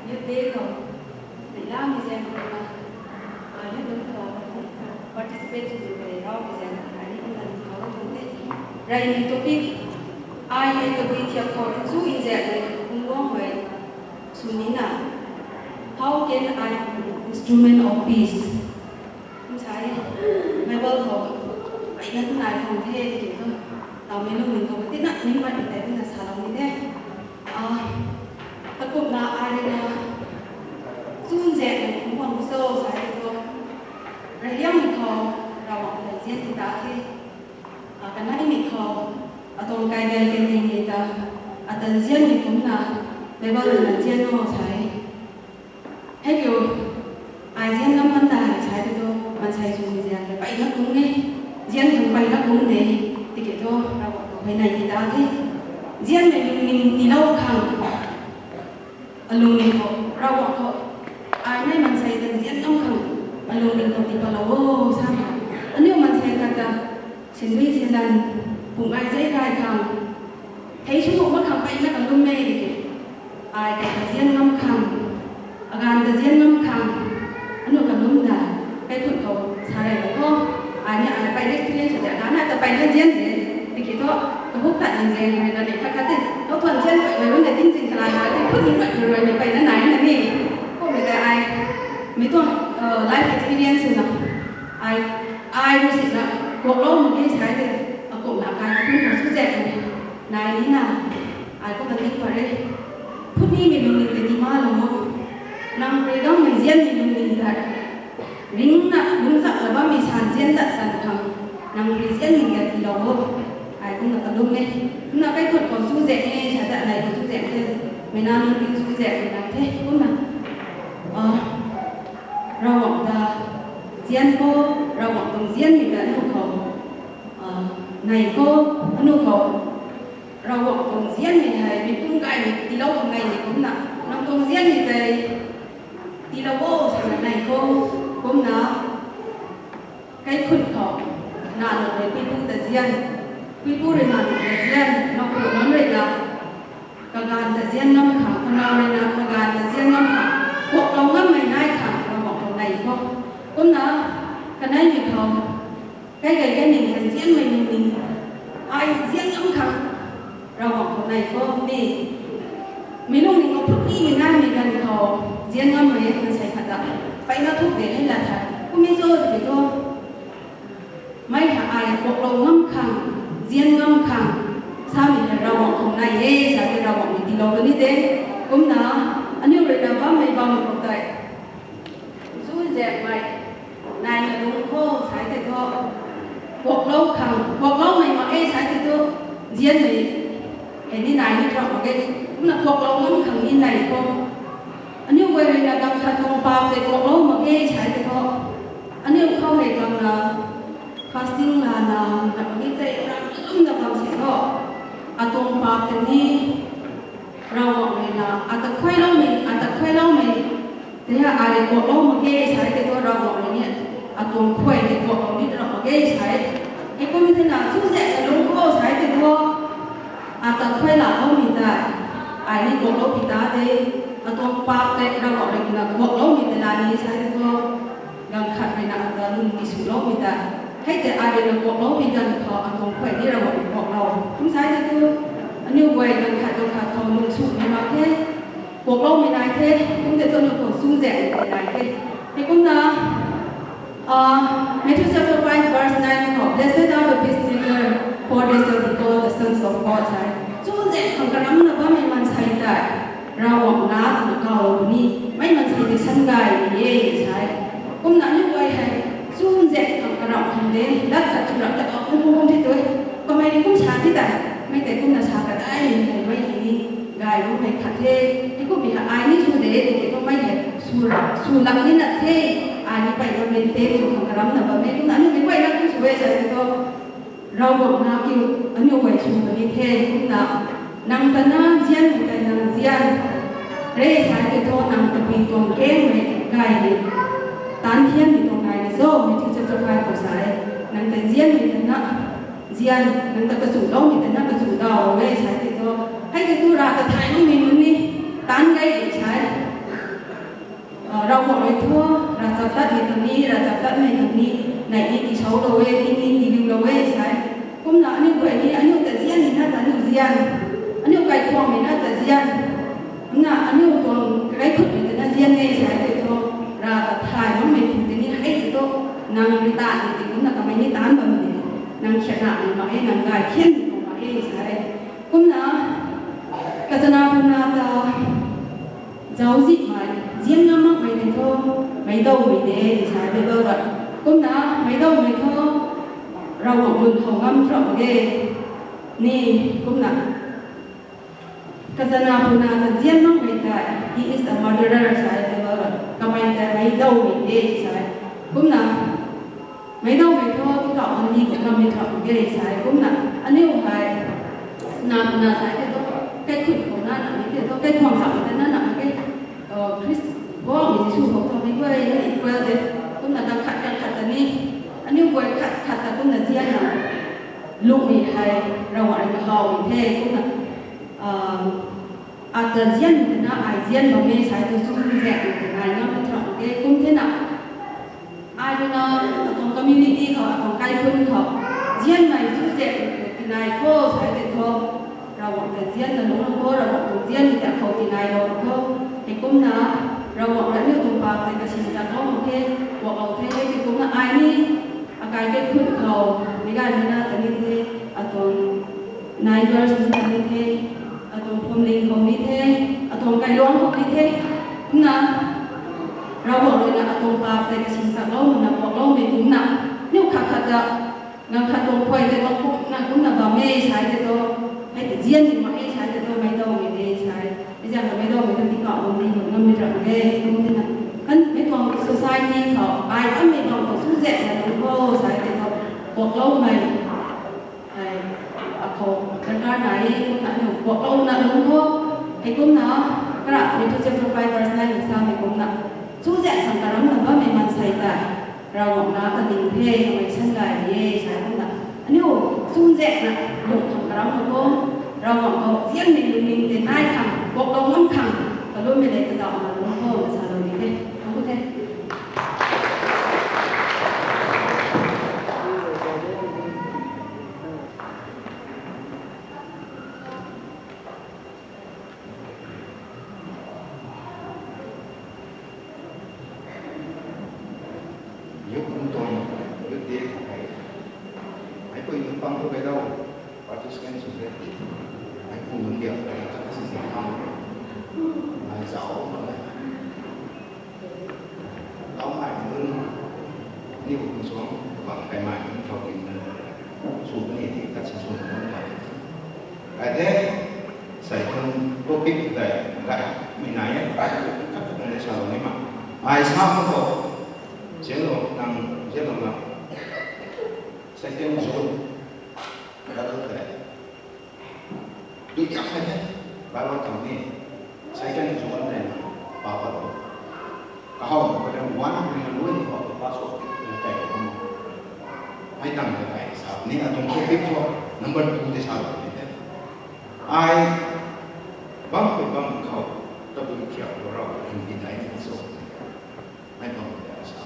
Youth Day khou, meic lamei zaeng khou na, youth nunc khou participate sw tei raumei zaeng khou ai ni kumna thau tuang the. Reymei topic, ai hei tabui thiak khou chu nzaekmei phungc guangmei sw nina, How can I be instrument of peace? Kum sa e, Bible khou mpeyna twna nai khang the tiki thu, tawmei lungning khou tina ning pat tei kumna salou ni the. Takumna ai rui na chu nzaekmei phungc guang cho sa e thu, reyliangmei khou Ravguangc ta nzian ti ta the. Kaneimei khou atuang kaidai kaning ta ata nzianmei kumcna Bible rui na nzian o sa e. Hei kiu, ai nzian ngam kan dai sa e tei thu, maansei swmei zaeng mpeyna kung e, nzian khang mpeyna kung de, tiki thu Ravguangc khou hei nai ti ta the. Nzianmei lungning tiilou khang alungning khou, Ravguangc khou, ai mei maansei ta nzian ngam khang alungning khou tii patlou o sa e. Aniu maansei khat ta sindui sindan pung ai zei kai khang, thei sw nuh mak khang mpeyna kalum e tiki, ai kata nzian ngam khang, aganv ta nzian ngam khang, aniu kalum da, kaikhun khou sa rey khou, ai ni ai mpeyna experience ta aganv ai ta mpeyna nzian de, tiki thu, kahuk tat ni nzian hei na ni khat khat tei lou thuan nzian kaimei bam de tingzin kalai na tei khut ni kaimei rui ni mpeyna nai na ni, kummei tei ai, mi tuang life experience na, ai, ai rui sina kuaklou mak ge sa e tei, akumna kaikhun khou chuzaenghmei nai nina, ai kumna ning pat re. Phutnimei lungning tei tii malou o. Nang rui gammei nzianmei lungning tei ringcna lungcchakna bammei sa nzian tat tan khang, nang rui nzianmei ta tiilou o. Ai kumna kalum e. Kumna kaikhun khou chuzaeng e sa ta, anei khou chuzaeng the, meic na nunc ti chuzaeng na the kumna, Ravguangc ta nzian khou, Ravguangc tuang nzianmei ta aniu khou nai khou, aniu khou Ravguangc tuang nzianmei hei meic pum gaymei tiilou khang nai ni kumna, nang tuang nzianmei tei tiilou o swna nai khou, kumna kaikhun khou, na nunc rui puipu ta nzian, puipu rui na nunc ta nzian, na pu nunc rui na kaganv ta nzian ngam khang, kanaw rui na kaganv ta nzian ngam khang, kuaklou ngammei nai khang Ravguangc khou nai khou, kumna kaneimei khou, kaidai kaning ta nzianmei lungning, Ai zian ngam khang Ravguangc khou nai khou ni. Mi lungning khou phut ni mi nai mi ganv khou zian ngammei na sei khat ta. Peyna thuk de ni la tha. Kum e cho tiki thu. Mei ha ai kuaklou ngam khang, zian ngam khang, samei hei Ravguangc khou nai e, sa tei Ravguangc ni tiilou kani de. Kumna, aniu rui na bammei bam khou tei. Zunzaekmei, naina lungc khou sai tei thu. Kuaklou khang, kuakloumei mak e sai tei thu. Zianmei, hei ni nai ni tram mak ge. Kumna kuaklou ngam khang ni nai khou. Aniu guay rui na ganv khat tuang paap tei kuaklou mak ge sai tei thu. Aniu khou hei ganv na fasting lana, na pagi tei ram lum na bam si thu. Atuang paap tei ni Ravguangc rui na, ata khuailoumei, ata khuailoumei. Tei ha ai rui kuaklou mak ge sai tei thu Ravguangc rui ni, atuang khuay tei kuaklou ni tram mak ge sai. Heikum thena zunzaek kalung khou sai tei thu. Ata khuay laloumei ta, ai ni kuaklou pi ta de, atuang paap tei Ravguangc rui na kuakloumei tei la ni sai tei thu. Ganv khat rui na ata lung ti swloumei ta. Hei tei ai rui na kuaklou pi ganv khou atuang khuay ni Ravguangc rui kuaklou. Kum sai tei thu, aniu guay ganv khat ganv khat khou lung swmei mak the. Kuakloumei nai the, kum tei thu aniu khou zunzaekmei nai the. Heikumna, Matthew chapter five verse nine khou, Blessed are the peacemakers, for they shall be called the sons of God, sai. Zunzaek khang karamna bammei maansei tei, Ravguangc nac twna kaw ni, mei maansei tei sangay ni e, sai. Kumna aniu guay hei, zunzaek khang karam khang de, lat khat chu rap ta kaw kum kum kum the tu, kamei ni kum sa ni ta, mei tei kumna sa kadai ni hei mei ni, gay bammei khat the, heikummei hei ai ni sw de, tiki thu mei hei, sw lak ni na the, ai ni pey bammei the, sw khang karamna bammei, kumna aniu mei guay na kum sw e sa tei thu, Ravguangc na kiu, aniu guay sw puni the, kumna, nang ta na zianmei tei nang zian, re sai tei thu nang tabui tuang kengmei gay ni, taanc thiammei tuang gay ni cho, Matthew chapter five khou sa e, nang ta zianmei tei na, zian, nang ta kachuloumei tei na kachu daw e sai tei thu, hei tei thu Rav ta thay makmei nunc ni, taanc gay ni sai. Ravguangc rui thu, ravchaptatmei tang ni, ravchaptatmei tang ni, neih ni tiisoulou e, ting ni tiiliulou e sai. Kumna aniu guay ni, aniu ta zianmei na ta aniu zian, aniu kaikhwangmei na ta zian, kumna aniu tuang kaikhutmei ta na zian e sai tei thu, Rav ta thay makmei tei ni hei tei thu, nang rui ta ni tei kumna kamei ni taanc bam de, nang khianna ni mak e, nang gay thian ni mak e sai. Kumna, kachana puna ta, zauczihmei, zian ngam makmei tei thu, meicdaumei de, sa Bible rui. Kumna, meicdaumei thu, Ravguangc lun khou ngam tram mak ge, ni, kumna. Kachana puna ta zian makmei tei, he is a murderer, sa Bible rui. Kamei tei meicdaumei de, sa. Kumna, meicdaumei thu, tikau andi khou ngammei tram mak ge, sa. Kumna, aniu hei, na puna sa tei thu, kaikhut khou na na ni tei thu, kaikhwang sa tei na na mak ge. Khrist, Ravguangc Jisu khou thu mei guay ni equal de. Kumna ganv khat ganv khat ta ni, aniu guay khat khat ta kumna zianna, lungmei hei, Ravguangc rui kahawmei the, kumna, ata zianmei tei na ai zian bam e sai thu zunzaekmei tei nai ngam tram mak ge, kum thena. Ai rui na, atuang community khou, atuang kaikhun khou, zianmei zunzaekmei tei tinai khou sai tei thu, Ravguangc ta zianna lungc khou, Ravguangc tuang zianmei ta khou tinailou khou, heikumna, Ravguangc rui aniu tuang paap tei kasinchaklou mak khe, kuaklou the, heikumna ai ni, akai kaikhun khou, meic ganv ni na ta ni the, atuang neighbors ni ta ni the, atuang phuamling khou ni the, atuang kailuangc khou ni the, kumna, Ravguangc rui na atuang paap tei kasinchaklou makna kuakloumei kumna, niw khat khat ta, ganv khat tuang khuay tei mak kumna, kumna bam e sai tei thu, hei tei zianmei mak e sai tei thu, meicdaumei de sai. Hei zaeng ta meicdaumei ta tikau lungning khou ngammei tram mak ge, kum thena. Kanmei tuang society khou, ai kanmei bam khou zunzaekna lungc khou sai tei thu, kuakloumei. Hei, akhou darkar nai e, kumna aniu kuaklouna lungc khou, heikumna, kara Matthew chapter five verse nine samei kumna, zunzaek khang karamna bammei maansei tei, Ravguangc nac ta ding the, kamei sangay ni e, sai kumna, aniu zunzaekna lungc khang karam mak khou, Ravguangc khou zianmei lungning tei nai khang, kuaklou ngam khang, kalummei lev kazauhna lungc khou, salou ni the, thangc ku the. Youth tuang, youth day khou hei, meic pui nunc pang tu kai dau, participant sw the. Meic pui nunc diak kai ta kasi si khang, ai zauc mak e. Tau mai nunc, ni bu kum suang, bang kai mai nunc khou tin na, sw puni ti tat si sw nunc kai. Ai the, sai tuang topic tei, gaymei nai e, khat khat nai sa lou ni ma. Ai sa khou, zelo nang, zelo na. Second John, Bible tei. Dui tiak hai the, Bible tang ni. Second John tei na, pa pa lo. Kahawmei khou tei one rui na lui ni khou pa so, tei khou. Ai tang tei sa ni atuang topic khou number two tei sa lou ni the. Ai bam khou bam khou, tabui thiak khou rau, Hindi tei ni so. Ai bam khou tei sa.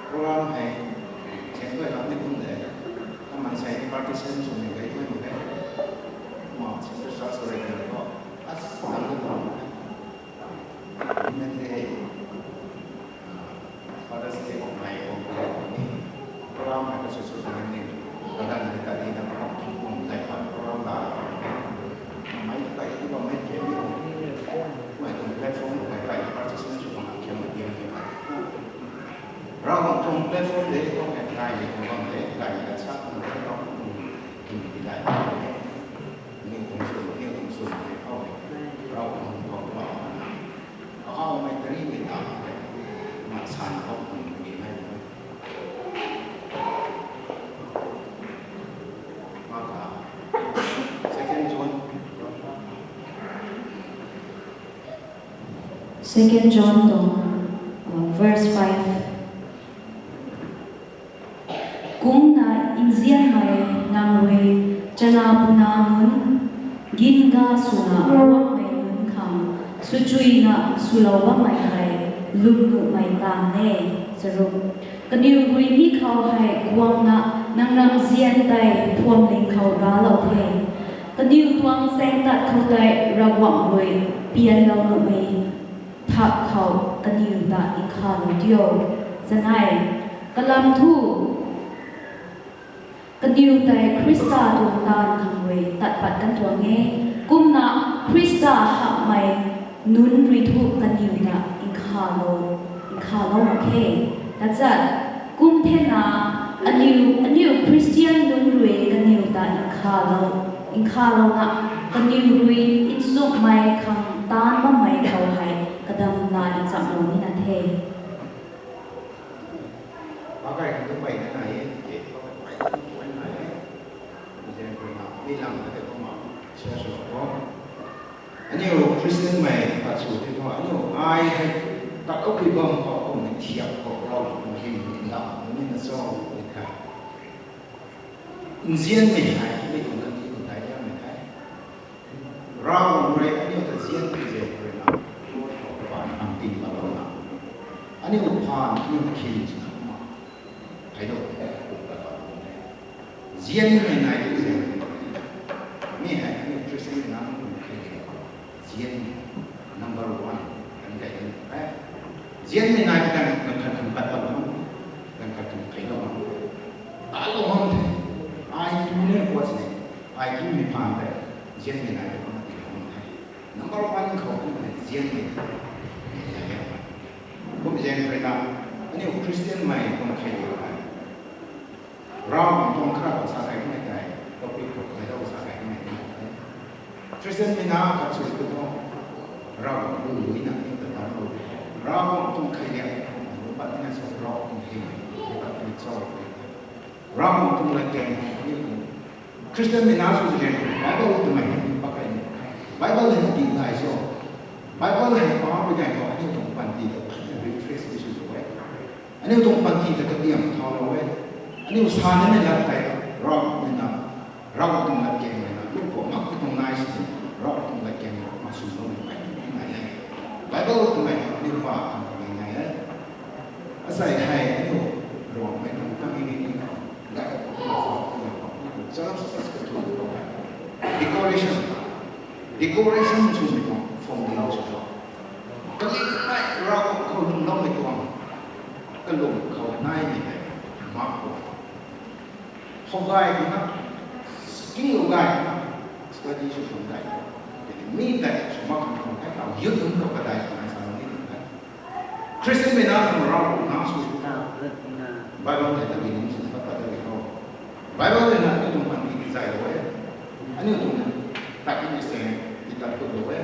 Program hei, siang tuai lam ni kum de. Kamei sai ni participant sw ni kai tuai mak de. Ma, sister sa sorry de ko. As, lam ni kum de. Ni na de. Father's Day of my own family. Program hei ka sw sw sa ni. Kadan ni ta di na program kum kum zai pa program la. Mei kai ti ba mei ke ni. Mei tuang platform kai kai participant sw bang kiam ni. Ravguangc tuang platform de, tuang hei kai ni tuang bam de, kai ni ka sa tuang platform. Kim ti dai. Ni tuang sw, ni tuang sw ni khou. Ravguangc tuang bam. Ahawmei tari mei ta, ma san khou kum ni nai. Maka. Second John. Second John tuang, uh, verse five. Kumna nzianmei nang rui chana puna nunc, gin ga swna guangmei nunc khang, swchuina swlou bammei hei lwmnuhmei taanv e. Charuk. Kaniw rui mi khou hei guangna nang ramzian tei phuamling khou raclou the. Kaniw tuang chaeng tat khou tei Ravguangc rui pianlou nuhmei thak khou kaniw ta nkhavlou tio. Chanei. Kalam thu, kaniw tei Khrista tuang taanv khang rui tat pat kan tuang e. Kumna Khrista hakmei nunc rui thu kaniw ta nkhavlou, nkhavlou mak khe. Tachat, kum thena, aniu, aniu Khristian nunc rui kaniw ta nkhavlou, nkhavlouna, kaniw rui nchumhmei khang taanv bammei khou hei kadam la nchamlou nina the. Pakai kan tu pai na nai e, ke, pakai pai na nai e. Zen pui na, mi lang na te kumna, share sw ko. Aniu Christian mei pat sw ti thu, aniu ai hei, tat o pui bam khou, kum ni thiak khou, rau kum hym ni ndam, ni na cho, ni kha. Nzianmei hei, mi tuang kan ti tuang dai liangmei hei. Ravguangc rui aniu ta nzian ti ze rui na, Lord khou kabaanc khang ting lalouna. Aniu phaan, aniu khin sw na kumna. Hei dou, kum ta pat kum e. Nzianmei nai ti ze. Mi hei, aniu Christian na kum khe. Nzian number one, kan kai kan, eh? Nzianmei nai ti kan, kan khat kan pat lou, kan khat kan kai lou. Talou hang the. Ai tu ne kuat ne. Ai tu mi phaan the. Nzianmei nai ti kan ti lou the. Number one khou kan nzianmei. Kum zen rui na, aniu Christian mei kum khe di hai. Ravguangc tuang khara khou sa kai kamei tei, topic khou kamei dau sa kai kamei tei. Christian mei na khat sw tu thu, Ravguangc lu lui na ni ta tan lo. Ravguangc tuang khailiak khou lu pat ni na sa Ravguangc tuang hei, lu pat ni cho. Ravguangc tuang latkaeng ni tuang. Christian mei na sw zegen, Bible twmei ni pakai ni. Bible hei ti nai so. Bible hei pa pui gan khou aniu tuang panty ta refresh ni sw sw e. Aniu tuang panty ta katiam thau lou e. Aniu sa nimei lat tei Ravguangc mei na, Ravguangc tuang latkaeng mei na, lu khou mak tuang nai Tumei ni pa kum ni nai e. Asai hei aniu Ruangmei tuang community khou, lai khou, lai khou, lai khou, church ka thu khou, decoration, decoration swmei tuang foundation sw tho. Kali mei Ravguangc khou lwmloumei tuang, kalung khou naimei hei, mak khou. How gay na, skill how gay na, study sw khang gay. Mi tei sw mak khang khang hei tau, youth nunc khou kadai sw nai sa ni tuang the. Christian mei na khang Ravguangc na sw. Bible tei tabui nunc sin pat pat tabui khou. Bible tei na aniu tuang panty tizay lou e. Aniu tuang tat ni se, titat khou lou e.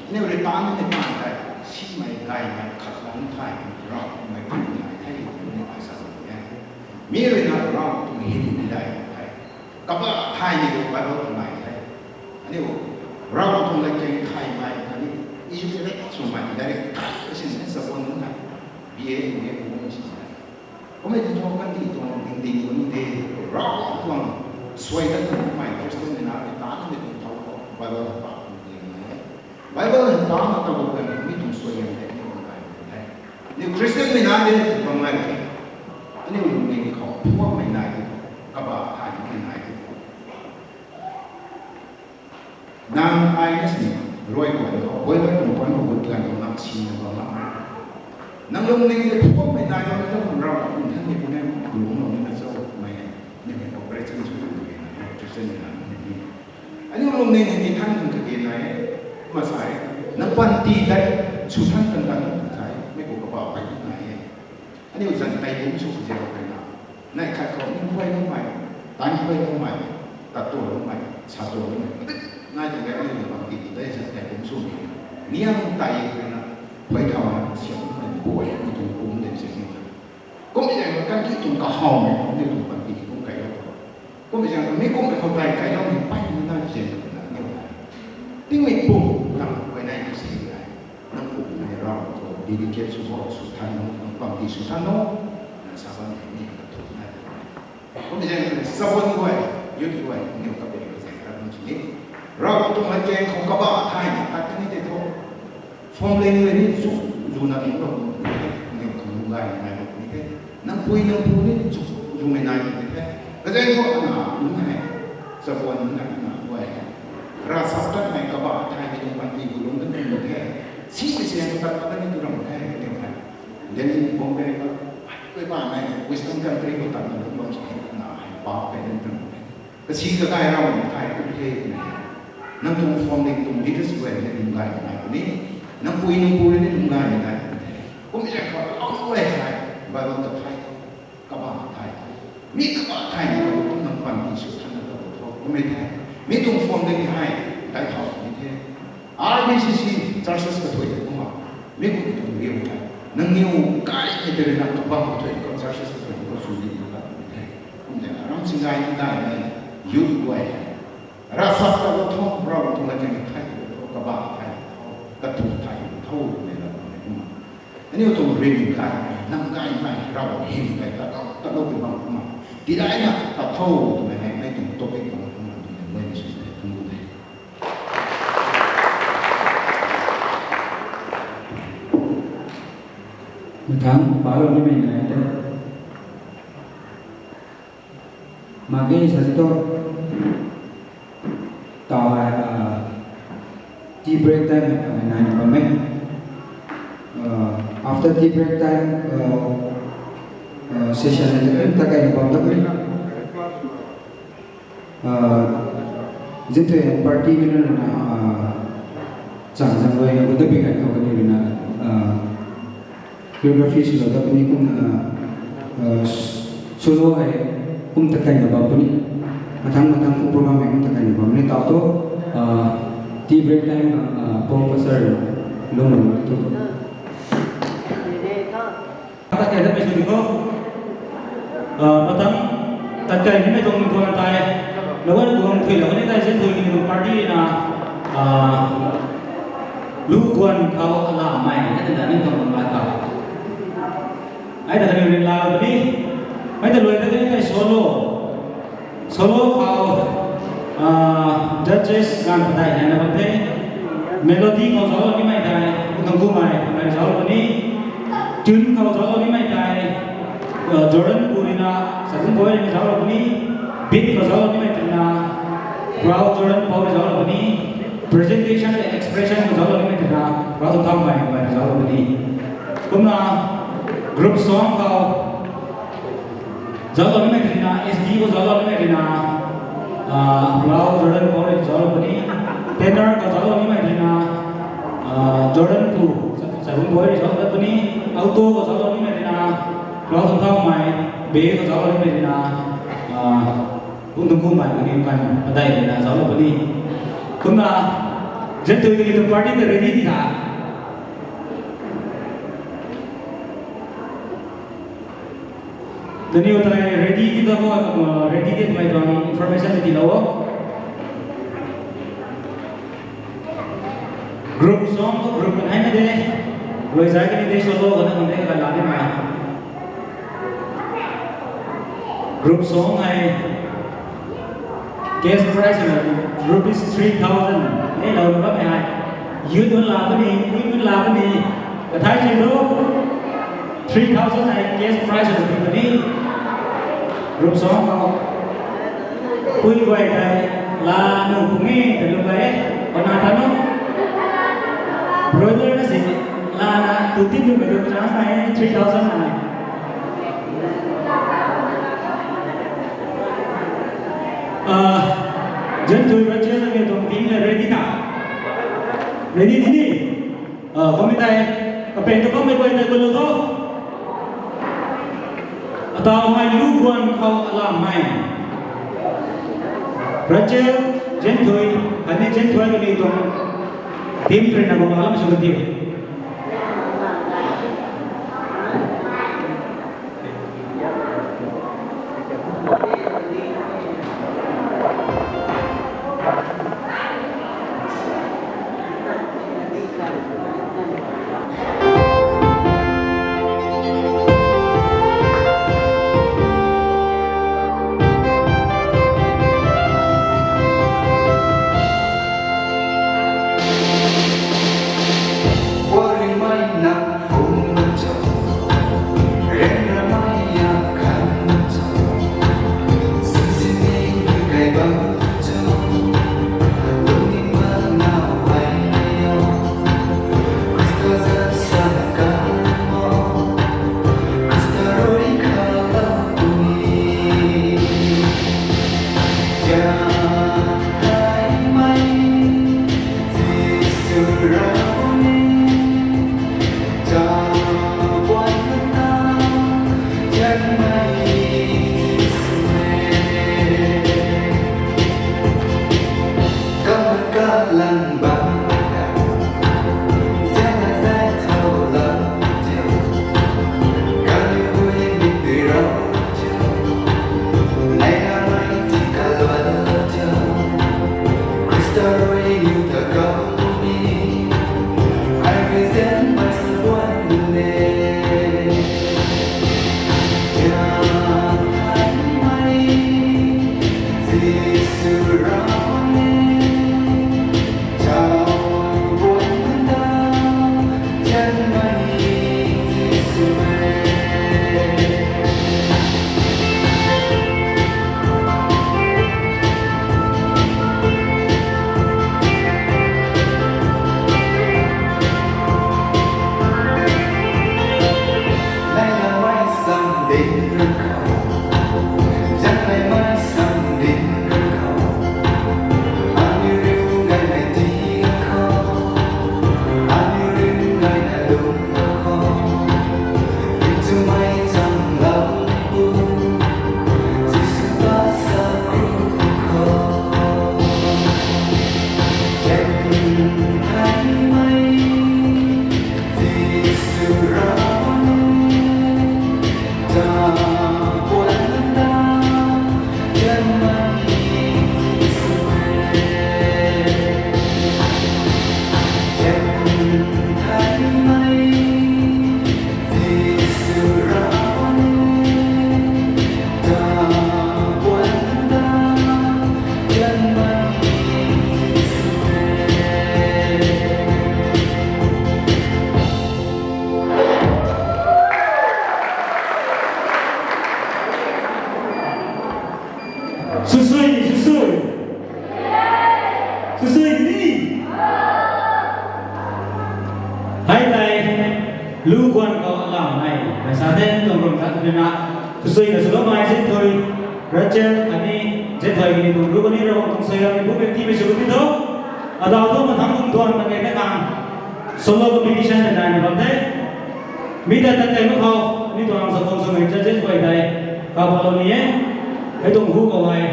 Aniu rui tan ni pan tei, simei gaymei khat lan thay, Ravguangc mei pun nai the, ni ai sa lou e. Mi rui na Ravguangc tuang hym ni dai the. Kabah thay ni tu Bible tuang nai the. Aniu Ravguangc tuang latkaeng thaymei khatni, educate swmei direct khai sin ni sa bun nai. B A, M A, M Com sin nai. Kummei ti thu kandih tuang ding ding bun de, Ravguangc tuang suai dat tuang mei Christian mei na, tan ni tuang thau khou Bible pa tuang ding nai. Bible hei pa na tabui kan mi tuang suaihiam tei ni bam nai the. Aniu Christian mei na de bam nai the. Aniu lungning khou phuammei nai the. Kabah thay mei nai the. Nang ai na si, rui guan khou, boiler tuang puan khou gut gan khou nang si na bam na. Nang lungning de phuammei nai bam na kum Ravguangc kum than ni kum e, lungc lungc na cho mei, ni mei operation sw ni, Christian mei na ni. Aniu lungning ni than khang kage nai e, kumna sa e, nang panty tei sw than tan tan khang sa e, mi khou kabah pey nai e. Aniu zan tei bum sw kage pey na. Nai khat khou ni khuay loumei, tan khuay loumei, tat tuang loumei, sa tuang loumei. Nai tuang e aniu panty tei zan tei bum sw ni. Niang tei na, khuay thau na, siam loumei, buay ni tuang bum den se ni. Kummei zaeng kandih tuang kahawmei, aniu tuang panty kum kai lou. Kummei zaeng mi kummei khou tei kai lou ni pey ni na zaeng na aniu. Tingmei pum, nang khuay nai ni si ai. Nang pum ni Ravguangc khou dedicate sw bo, sw than no, nang panty sw than no, nang sa bam ni ka thu nai. Kummei zaeng sa bam guay, youth guay, aniu ka bam zaeng ka bam sw ni. Ravguangc tuang latkaeng khou kabah thay ni, tat ni tei tho. Phone leng le ni chu, chu na ni bam ni the, aniu khang lung gay nai bam ni the. Nang pui nang pu ni chu, chu mei nai bam ni the. Kazaeng thu ana, nunc hei, chabuan nunc hei ana guay hei. Ravsap tatmei kabah thaymei tuang panty khou lung kan ni the. Simei siang tat pat ni tu ram the, aniu hei. Delhi, Bombay khou, koi pa nai, Western country khou tat na lung bam sa hei, ana hei, pa hei, nunc ram the. Kasi kakai Ravguangc thay tu the, nang tuang phone leng tuang leaders guay ni lung gay nai puni, nang pui nang pu ni lung gay nai puni. Kummei zaeng khou, lou guay hei, Bible ta thay, kabah thay. Mi kabah thay ni khou, nang panty sw than na ta tho, kummei the. Mi tuang phone leng hei, dai thau ni the. R B C C churches kathuay tei kumna, mi kum tuang riu the. Nangniw kai ni tei rui na kabah kathuay khou churches kathuay khou sw ni ta ni the. Kum tei na ram singgay ni dai ni, youth guay hei. Ravsap ta lou tho, Ravguangc tuang latkaeng thay tho, kabah thay tho, katu thay tho, twmei lat ni kumna. Aniu tuang rim kai, nam kai mei, Ravguangc hym kai, tat lou, tat lou tw bam kumna. Tidaina, tat tho, twmei hei, mei tuang topic bam kumna, twmei mei ni sw tei, kum tei. Mathang, pa lou nimei nai tei. Mak ge sa ti tho. Tau hei, ah, tea break time hei, ah, nai na bam e. Ah, after tea break time, ah, ah, session hei ta kai na bam ta puni. Ah, zinthuan party mei nunc rui na, ah, chang zang rui na, kum ta bi kan khou kaniw rui na, ah, choreography swlou ta puni kumna, ah, solo hei kum ta kai na bam puni. Mathang mathang kum program hei kum ta kai na bam puni. Tau thu, ah, tea break time, ah, Paul Pastor lung lung thu. Tat kai dat mei sw di kho. Ah, mathang tat kai nimei tuang tuang tei. Lou na tuang thui lou ni tei zinthuan ni tuang party na, ah, lu guan khou alamei, na tei na ni tuang tuang tei. Ai ta kaniw rin la ni. Ai ta luai ta ni tei solo. Solo khou, ah, judges ganv padeih hei na bam the. Melody khou zauclou nimei tei, Nungkumei, mei zauclou puni. Tune khou zauclou nimei tei, uh, Jordan Purina, Sakun Boy rui zauclou puni. Beat khou zauclou nimei twna, Proud Jordan Paul rui zauclou puni. Presentation and expression khou zauclou nimei twna, Proud Thangmei, mei zauclou puni. Kumna, group song khou, zauclou nimei twna, S D khou zauclou nimei twna, ah, Proud Jordan Paul rui zauclou puni. Tenor khou zauclou nimei twna, ah, Jordan Pu, Sakun Boy rui zauclou puni. Alto khou zauclou nimei twna, Proud Thangmei, bass khou zauclou nimei twna, ah, Nungkumei kaniw kan padai twna zauclou puni. Kumna, Zenthui kaniw tuang party ta ready di tha. Taniw tei ready di ta ho, uh, ready di twmei tuang information tiilou o. Group song khou group kan hei na de. Guay zai kani de solo khou na kan de kala de ma. Group song hei cash prize na rupees three thousand. Nei lou na bammei hei. Youth nunc la puni, youth nunc la puni. Kathai si tu. Three thousand hei cash prize na puni. Group song khou. Pui guay tei la nu puni, tei lu guay. Kana ta nu. Broiler na si, la na, tu tin nu mei tu chance na e, three thousand na e. Ah, Zenthui Rachel na mei tuang team na ready na. Ready di ni? Ah, kami tei, kapeng tu bammei guay tei kalou tho. Ataw mei lu guan khou alam mei. Rachel, Zenthui, khatni Zenthui kaniw tuang team rui na guang alam sw kan diu. Susui, susui. Susui ni. Hei tei, lu guan khou alam nei, mei sa the tuang ram khat twna, susui na swloumei Zinthui Rachel khatni Zinthui kini tuang lu kani rau tuang sei ram ni bu pek ti mei sw kani tho. Adau thu mathang tuang tuan na kei na khang, solo competition na nai na bam the. Mi ta tat tei mak khou, mi tuang sa khong swmei judges guay tei, kau palo ni e. Hei tuang hu khou hei,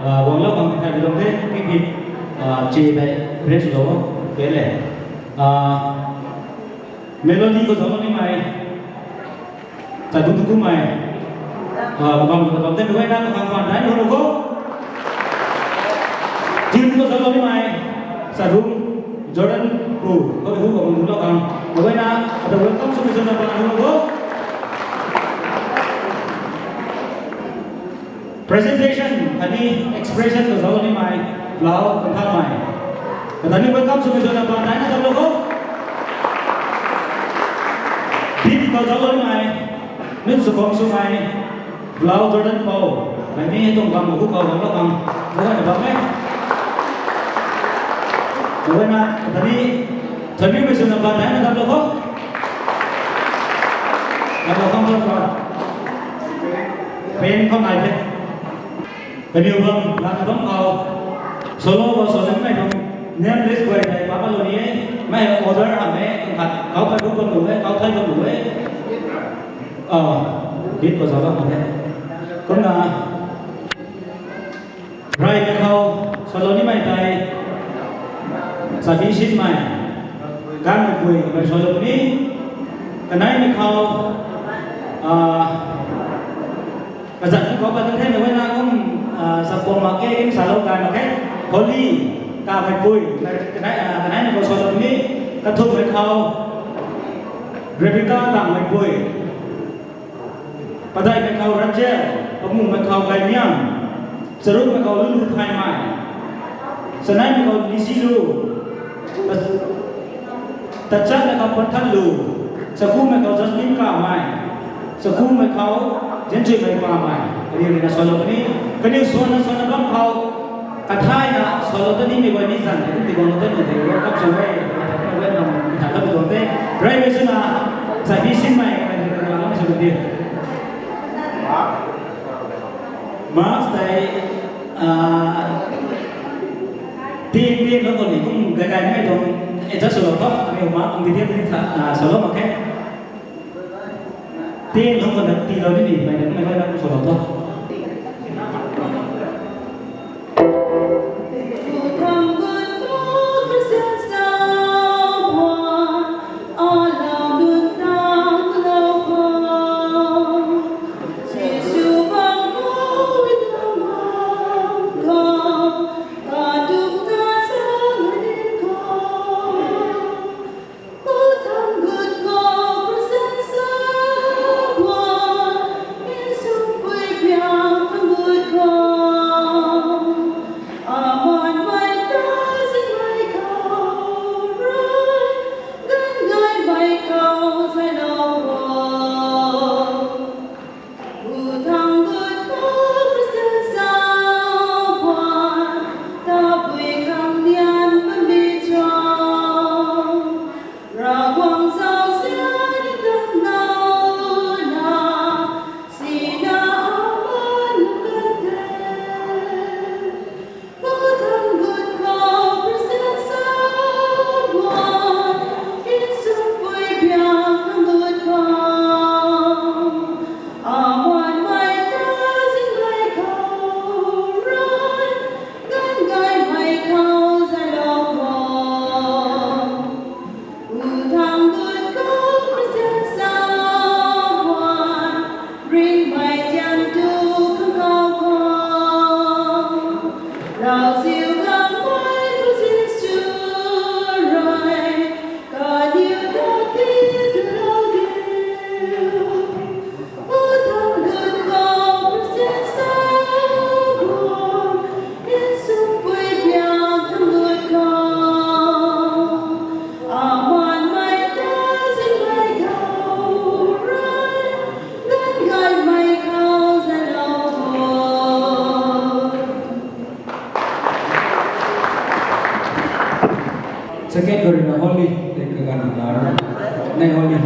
ah, guang lou bam ti thai bi tuang the, kik kik, ah, che tei, rest lou, ke le. Ah, melody khou zauc nimei, Chadung Tukumei, ah, bam khou bam the, mei guayna kakhang pan dai ni hu lou kho. Tune khou zauc nimei, Chadung Jordan Pu, khou hu khou bam lou khang, mei guayna, ata welcome swmei swna pan hu lou kho. Presentation khatni expression khou zauc nimei, Lau Kanthamei. Kata ni welcome swmei swna pan dai na tam lou kho. Beat khou zauc nimei, nunc sw khang swmei, Lau Jordan Pou. Mei ni tuang bam hu khou bam lou khang, mei guayna bam e. Mei guayna, kata ni, thank you mei swna pan dai na tam lou kho. Tam lou khang tam lou. Pen khou nai the. Kaniw bam, lana bam khou. Solo khou solo mei tuang name list guay tei pa palou ni e. Mei order hamh e, tuang khat, kau pai bu bam lu e, kau thai bam lu e. Ah, beat khou zauc bam the. Kumna, raimei khou, solo nimei tei, Sabi Sinmei, Ganmeipui, mei solo ni, kaneimei khou, ah, kazat ni khou pat the, mei guayna kum, ah, sapom mak khe, kim salou kai mak khe, Holy, Kameipui, kanei, ah, kaneimei khou solo ni, kathumhmei khou, Rebecca Tangmeipui, padeihmei khou Rachel, panguhmei khou Gaimiam, charukmei khou Lulu Thaimei, chaneimei khou Lisilu, ta-, tachatmei khou Pathanlu, chakumei khou Jasmine Kamei, chakumei khou Zianchuimei Pamei, kaniw rina solo puni, kaniw swanna swanna bam khou, kathayna solo ta nimei guay ni zan tei, tiguang ta ni tei, welcome sw e, welcome, welcome, welcome, welcome, welcome. Raimei swna, Sabi Sinmei, mei swna welcome sw e. Mask tei, ah, tin tin lou khou ni kum gay gay mei tuang adjust swlou tho, mei mask kum tin tin ni tha, ah, swlou mak khe. Tin lou khou na tiilou ni ni, mei na mei na swlou tho. Second khou rui na holy, tei kaganv na lar, nai holy.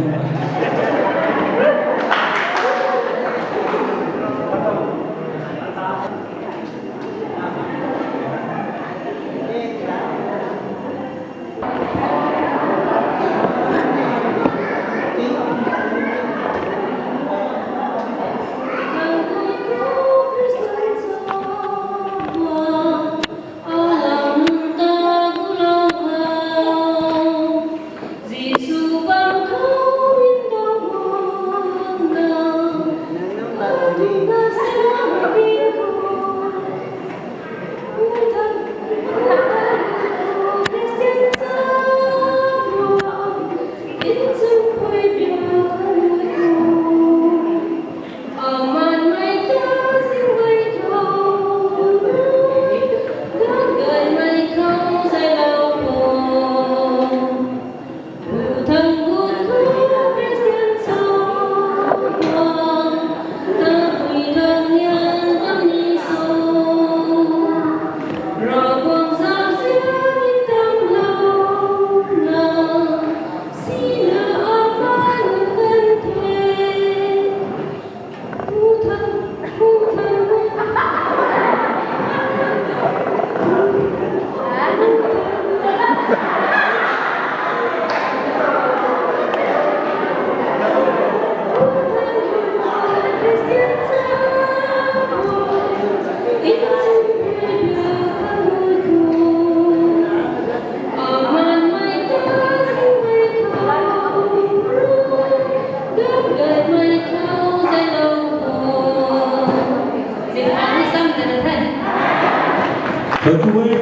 Thank you, eh.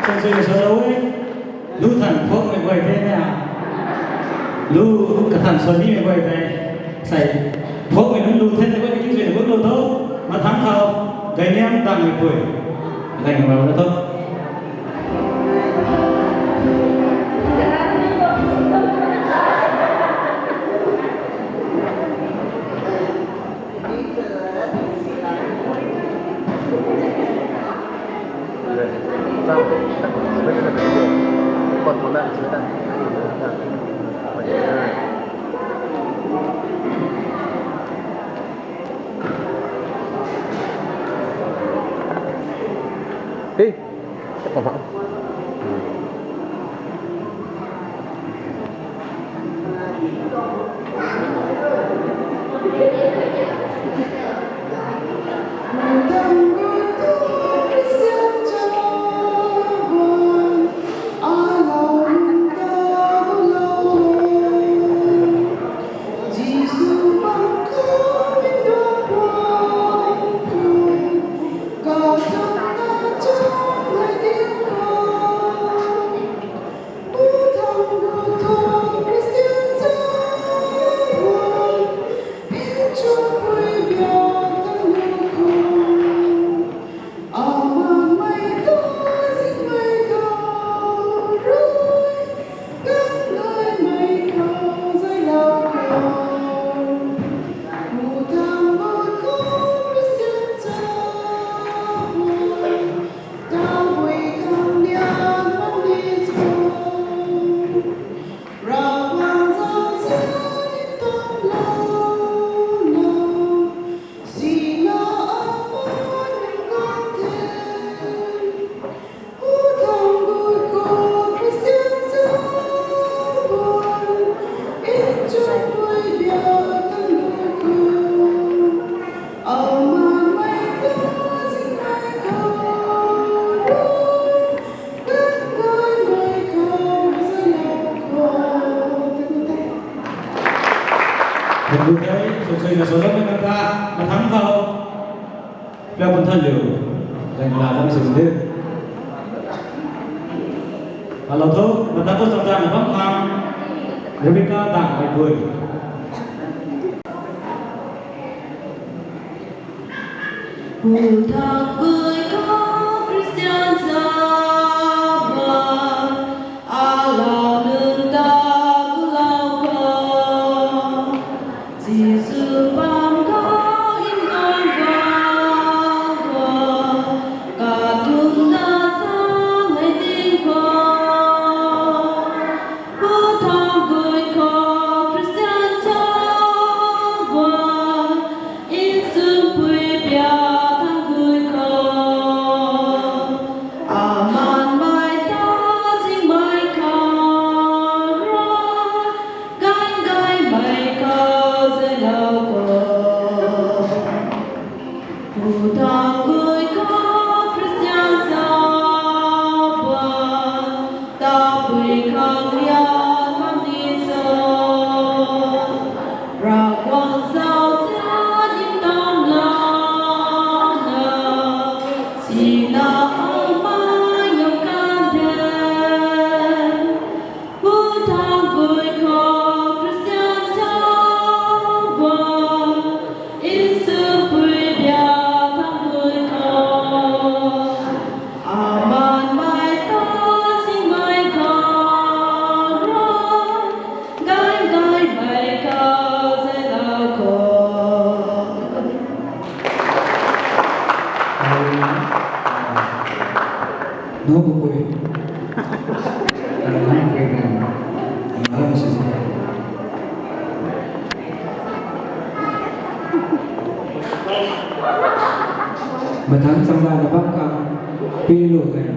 Thank you, sir, eh. Lu than phok mei guay the na. Lu kathan soni mei guay the. Sai phok mei nunc lu the na guay king zui na guay lu tho. Mathang khou Gailiang Dangmeipui. Gailiang Dangmeipui tho. Hey, apa? Thank you, guys. So, so, so, so, so, mathang khou. Pia pun than liu. Dang la dang sing de. Hello, tho, mathang khou chamdan na bam khang. Rebecca Dangmeipui. Muthanggui khou Christian zauc ba, alau nunc ta kulou khou, Jisu pam khou nganv guang khou, kathumh na sa mei ting khou. Pu thang gui khou Christian sa bam, tabui khang lian bam ni sa. Ravguangc zauzian ni tam lana, sina amai ngam kan the. Pu thang gui khou Christian sa bam, insupui bia thang gui khou, aman mei ta sing mei khou rui, gan gay mei khou zai lou khou. No bupui. Ano nang pui kan. Ano nang sisi. Mathang chamna na bam ka. Pui lu kan.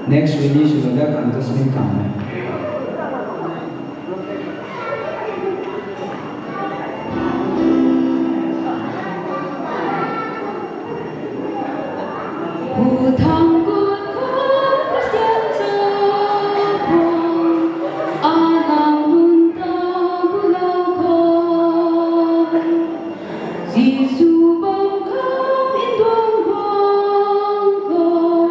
Next release lo da kan ta smin kam e. Pu thang gut khou Christian sa bam, alang lun ta bu lou khou, Jisu bam khou in tuang bam khou,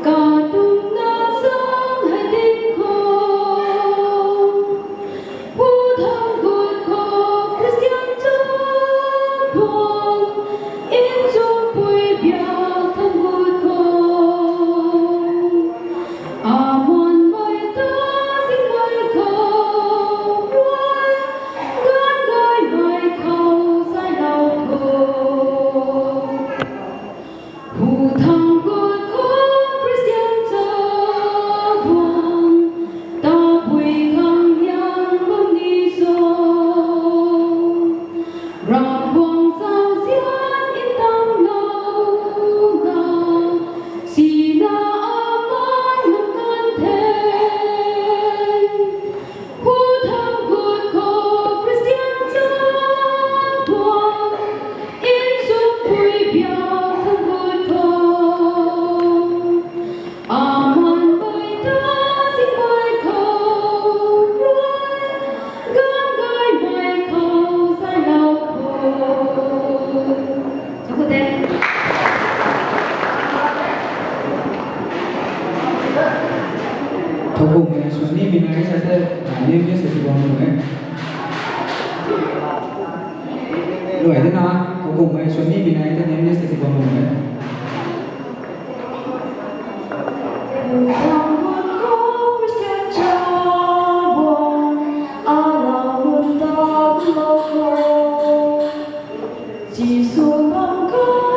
katumna sang hei ding khou. Pu thang gut khou Christian sa bam, insupui bia thang gut khou, aman mei ta sing mei khou rui, gan gay mei khou zai lou khou. Pu thang gut khou Christian sa bam, tabui khang lian bam ni sa. Ravguangc zauzian ni tam lana, sina aman ngam kan the. Pu thang gut khou Christian sa bam, insupui bia thang gut khou, aman mei ta sing mei khou rui, gan gay mei khou zai lou khou. Thowkumhmei swan nimei nai sa the, name list ti bam nuh e. Luai de na, thowkumhmei swan nimei nai the, name list ti bam nuh e. Jisu bam khou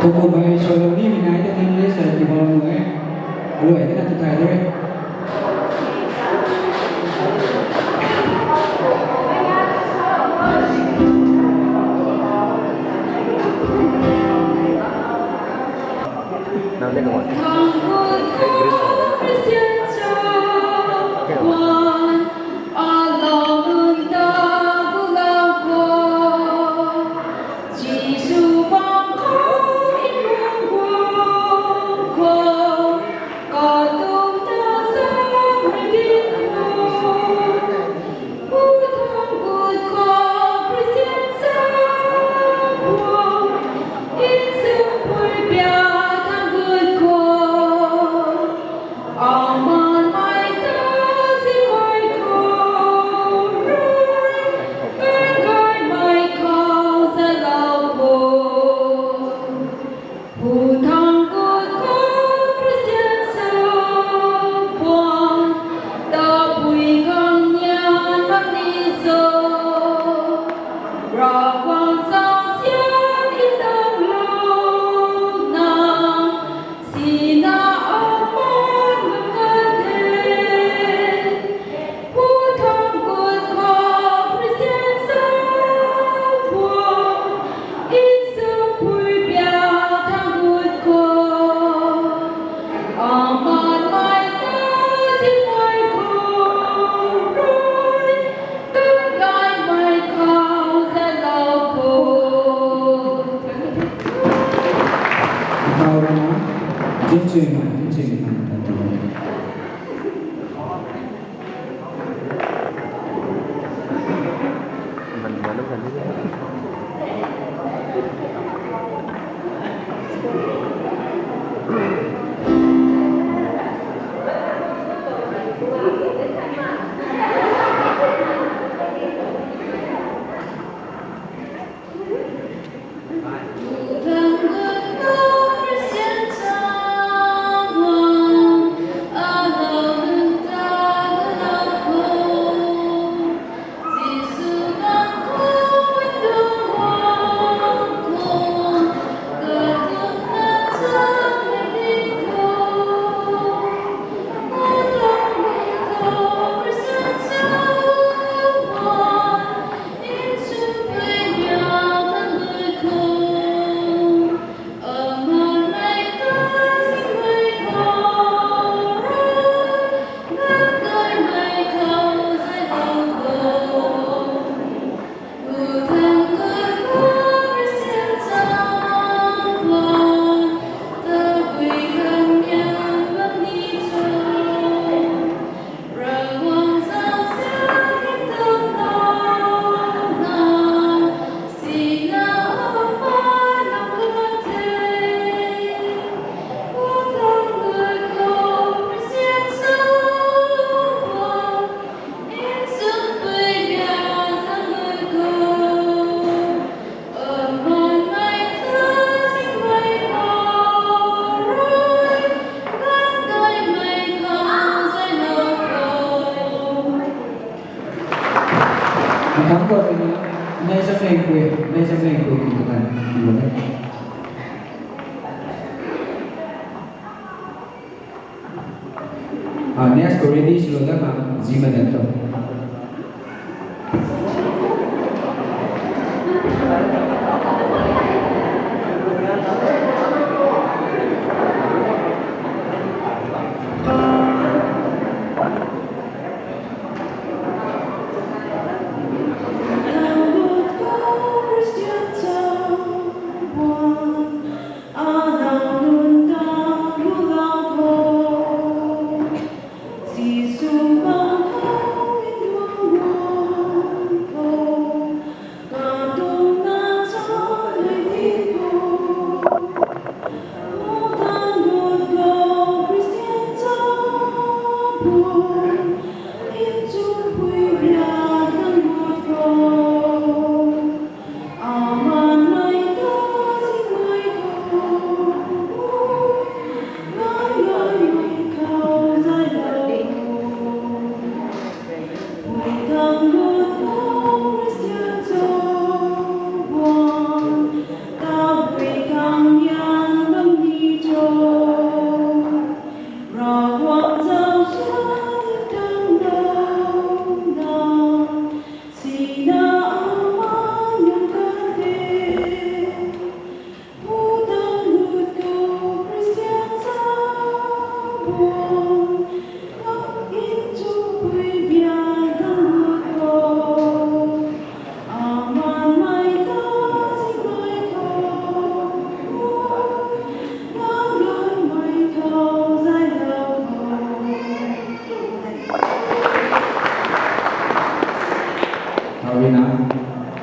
Tukum hei suailoumei nai ta nang list hei tibau nuh e. Aluai kana tu thay de re. Nang de kama. Christian sa wan, alau nunc ta bu lau khou. Jisu bang khou, in bang khou, khou, katum ta sa hei di khou. Pu thang gut khou, Christian sa wan, in sum pui pia thang gut khou. Aman mei ta si mei khou rui, kan kai mei khou zalou khou. Pu thang gut khou Christian sa wan, tabui khang nian bam ni so. Ravguangc zausian i tang lou na, sina aman bam kan the. Pu thang gut khou Christian sa wan, in sum pui pia thang gut khou. Aman mei ta si mei khou rui, kan kai mei khou zalou khou. Tau rana, jin chui ma, jin chui ma, tau rana. Akam ko tina, nei zam leng kui, nei zam leng kui tu kan, tu kan. Ah, next ko ready silo da ma, zi ma dan to.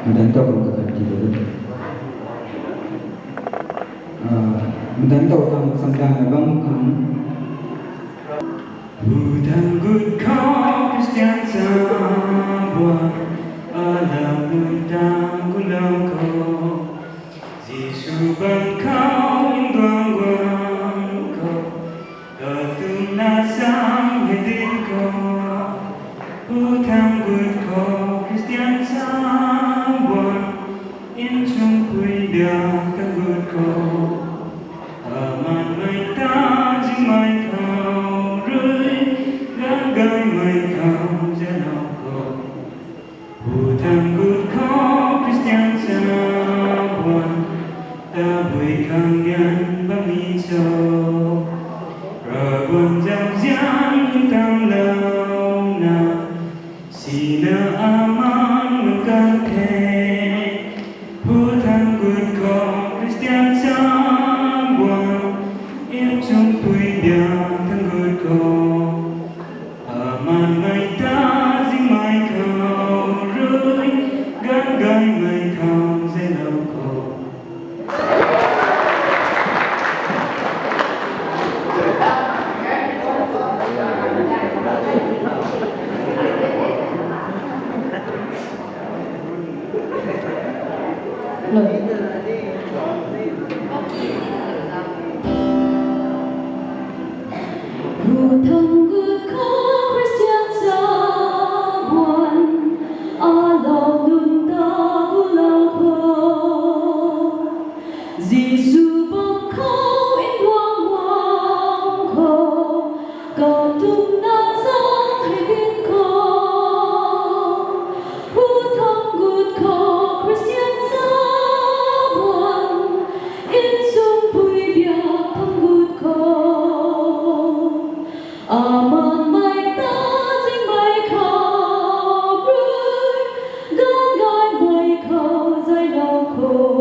Madan tau bam kakan ti de. Ah, madan tau tang samdan na bam khang. Bhutan gut khou Christian sa buan, alau bun tang gulau khou. Jisu bam khou in duang guang khou, katumna sang hei din khou, pu thang gut khou Christian sa buan, in chung pui bia thang gut khou, aman mei ta zing mei khou rui, gan gay mei khou zan khou. Pu thang gut khou Christian sa buan, tabui khang nian bam ni cho. Ravguangc zauzian in tam lou na, sina aman nunc kan the. Pu thang gut khou Christian sa buan, in chung pui bia thang gut khou. Aman mei ta zing mei khou rui, gan gay mei khou zan khou. Pu thang gut khou Christian sa buan, alau nunc ta gulau khou. Jisu bam khou in duang guang khou, katumna sang hei din khou. Pu thang gut khou Christian sa buan, in chung pui bia thang gut khou. Aman mei ta zing mei khou rui, gan gay mei khou zan khou.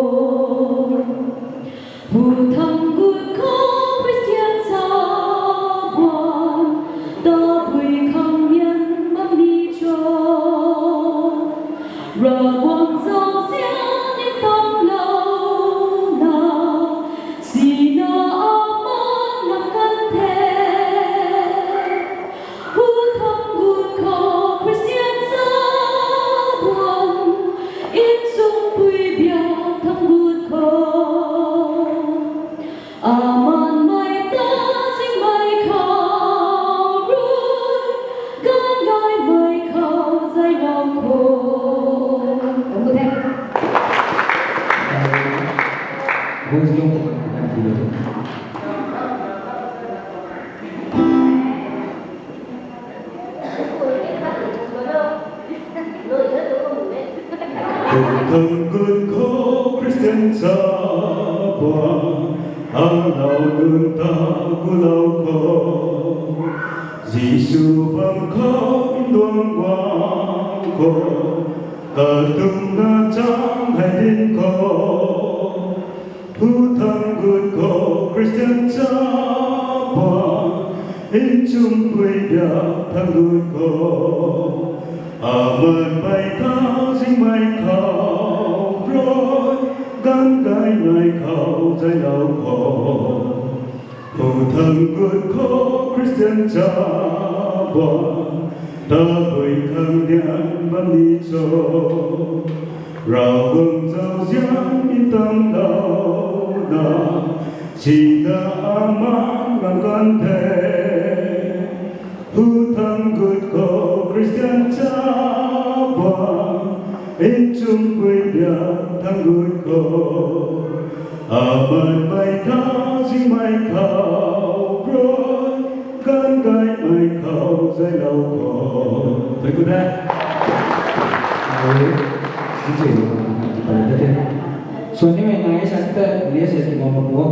Pu thang gut khou Christian sa buan, tabui khang nian bam ni cho. Ravguangc zauzian in tam lou na, sina aman nunc kan the. Pu thang gut khou Christian sa buan, in chung pui bia thang gut khou. Aman mei ta zing mei khou rui, gan gay mei khou zan khou. Thank you. Buzlung ko kan ti lo. Pu thang gut khou Christian sa buan, alau nunc ta gulau khou. Jisu bam khou in duang guang khou, katumna chang hei din khou. Pu thang gut khou Christian sa buan, in chung pui bia thang gut khou. Aman mei ta zing mei khou rui, gan gay mei khou zan khou. Pu thang gut khou Christian sa buan, tabui khang nian bam ni cho. Ravguangc zauzian in tam lou na, sina aman nunc kan the. Pu thang gut khou Christian sa buan, in chung pui bia thang gut khou. Aman mei ta zing mei khou rui, gan gay mei khou zan khou. Thank you, Dad. Swan ni mei nai sa ta liya sa ki mama mo.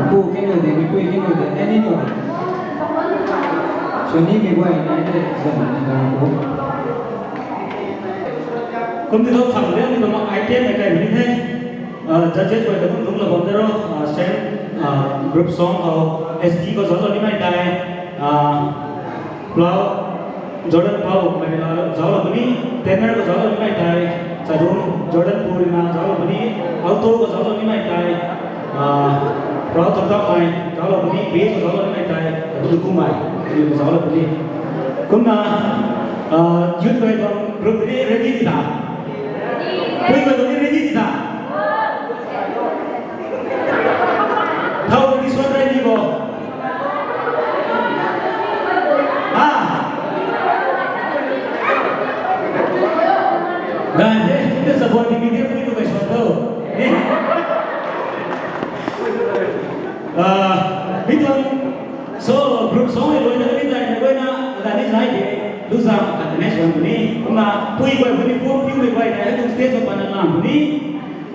Pu kinu de, mipui kinu de, any no de. Suni mi guay nai de, zan ni na pu. Kum ti tho thang de, ni toma item na kai ni the. Ah, judges guay ta kum dungc la bam de ro, ah, same, ah, group song khou, S D khou zauclou nimei tei, ah, Plau, Jordan Plau, mei na zauclou puni, tenor khou zauclou nimei tei, Chadung, Jordan Pu rui na zauclou puni, alto khou zauclou nimei tei, ah, Plau Thangdakmei, zauclou puni, bass khou zauclou nimei tei, Chadung Kumei, aniu khou zauclou puni. Kumna, ah, youth guay tuang group ni ready di ta? Pui guay tuang ni ready di ta? Thau ni suan ready bo? Ha? Dai de, de sabon di mi de pui guay suan tho. Eh? Ah, mi tuang, so, group song e luai na ni zai, na guay na, la ni zai de, lu zam, ka next one ni, kumna, pui guay, puni phone, pui guay, guay, na, tu stage of panana, ni,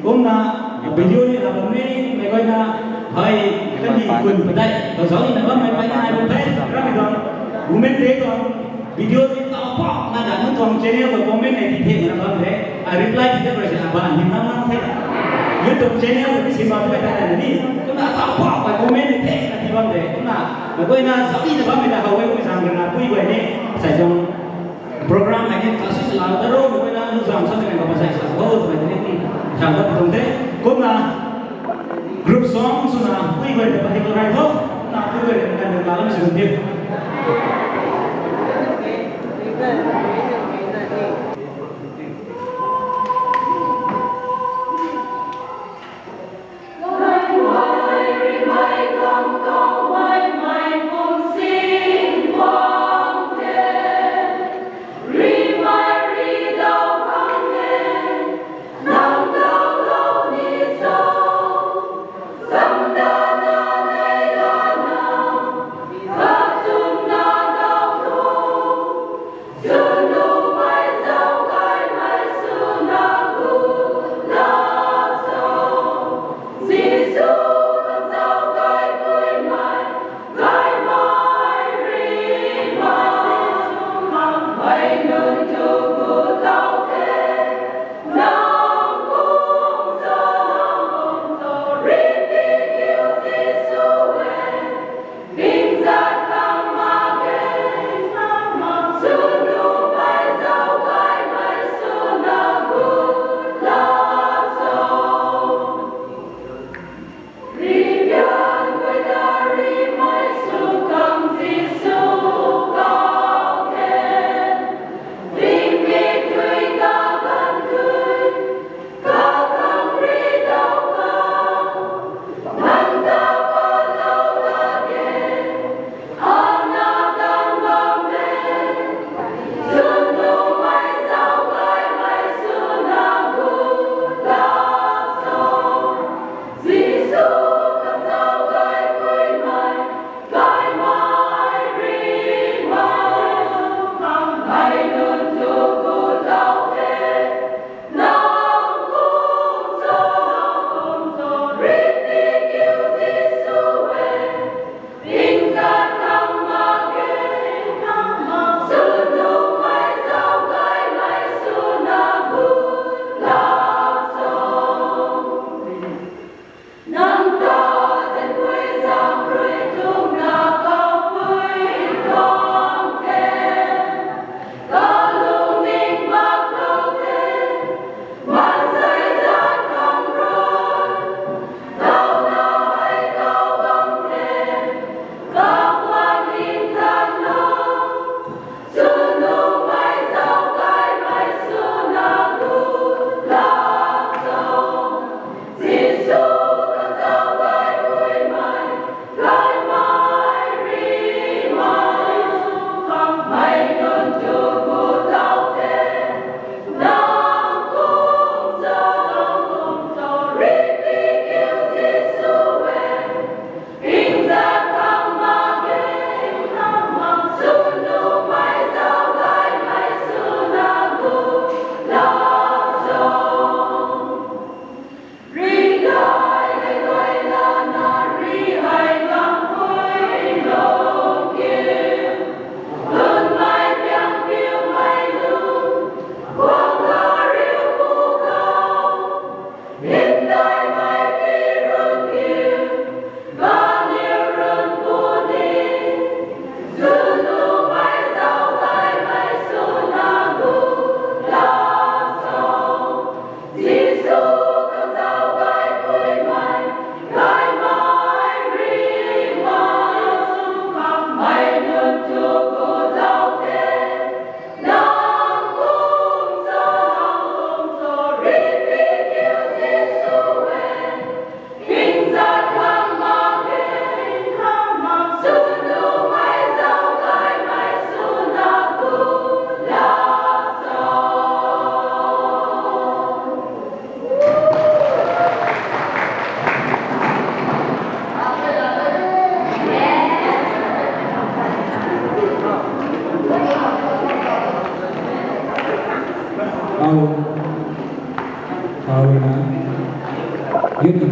kumna, video ni, la bam ni, mei guay na, hai, kani kun padai, ka zauc ni na bam, mei pai na, ai bam thei, rami tuang, Women Day tuang, video ni tau pak na da, nu tuang channel khou comment nei ti the na bam de. A reply ti de, koi se a ba ni na bam the. YouTube channel khou ni si bam de ta na ni. Kumna tau pak pa comment nei the na ti bam de. Kumna, na guay na zauc ni na bam de, how we kumna zang na pui guay ni. Sai zong program ai ni ka si sa la da ro, na guay na nu zang sa na ka ba sai sa. Ho, tumei ni ni. Sa da tuang de. Kumna, group song swna pui guay ta pati ko rai tho, na pui guay ta kan ta lam sw dim.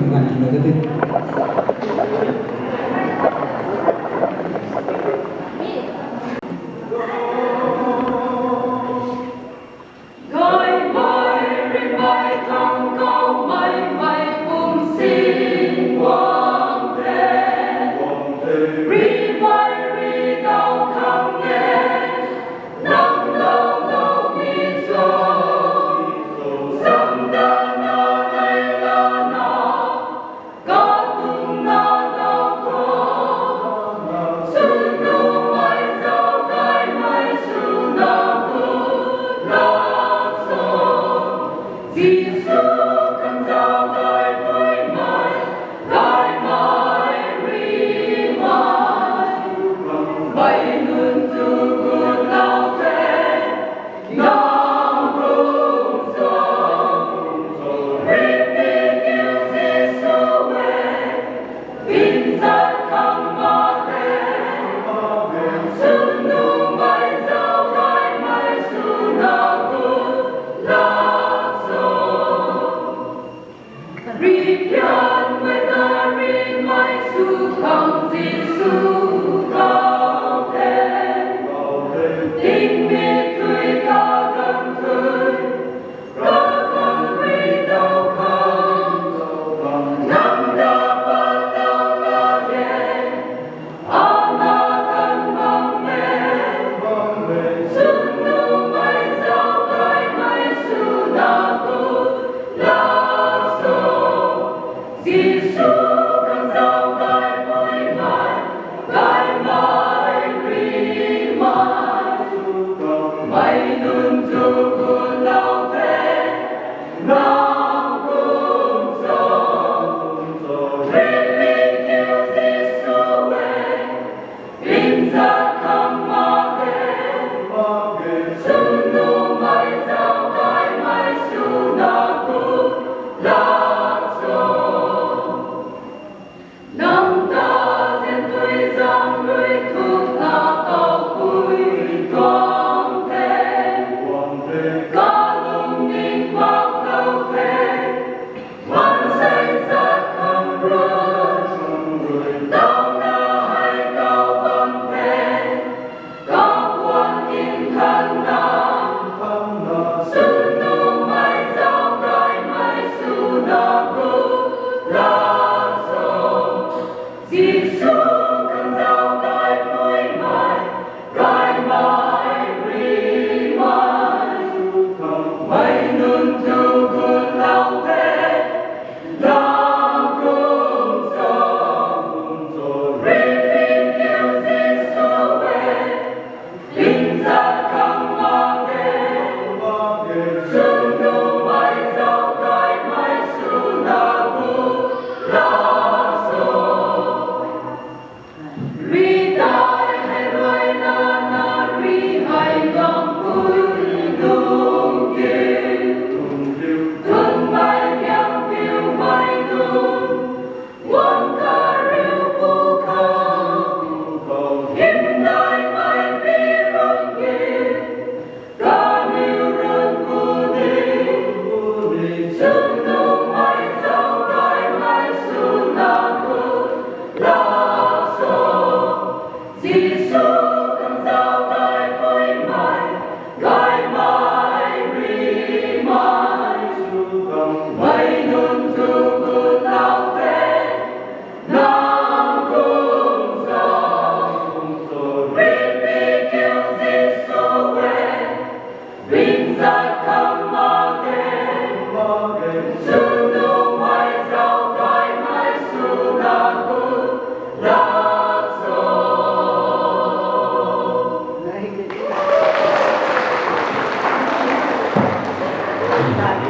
Ngan tina ka te.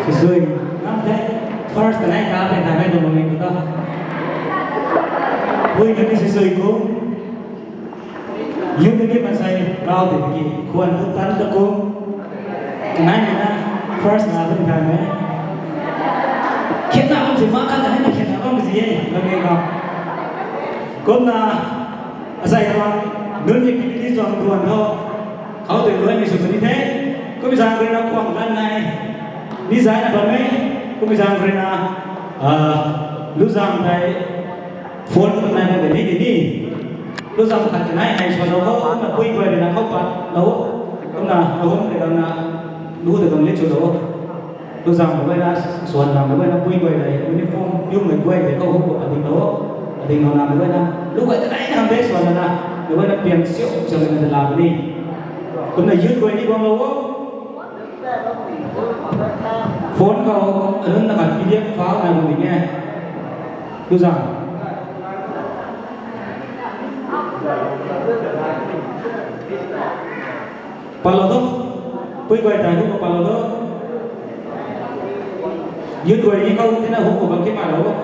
Sisui, nam the, first kanei ka pe thaymei tuang lungning tu ta. Pui nunc ni sisui kum. Yum ni ki mansei rau di ki, khwan tu tan ta kum. Kanei mi na, first na tu thaymei. Khet na kum si ma ka ta na khet na kum si ye, lungning ka. Kumna, asei tuang, nunc ni pipili tuang tuan tho. Khou tei luan ni sw ni the. Kum zang rui na khwang kan nai. Ni zai na bam e. Kum zang rui na, ah, Luzang tei phone nai bam de ni di ni. Luzang khat kanei hei swan lou o, kumna pui guay rui na khou pat lou o. Kumna lou o, rui na lu de bam li chu lou o. Luzang mei guay na, swan na mei guay na pui guay rui uniform piumei guay de khou huk pat ding lou o. Ding lou na mei guay na lu guay kanei na de swan na, mei guay na piang siu siu na de la ni. Kumna youth guay ni bam lou o. Phone khou anunc na khat P D F file nai bam ding e. Luzang. Palou tho. Pui guay tei hu khou palou tho. Youth guay ni khou tina hu khou bam ki palou.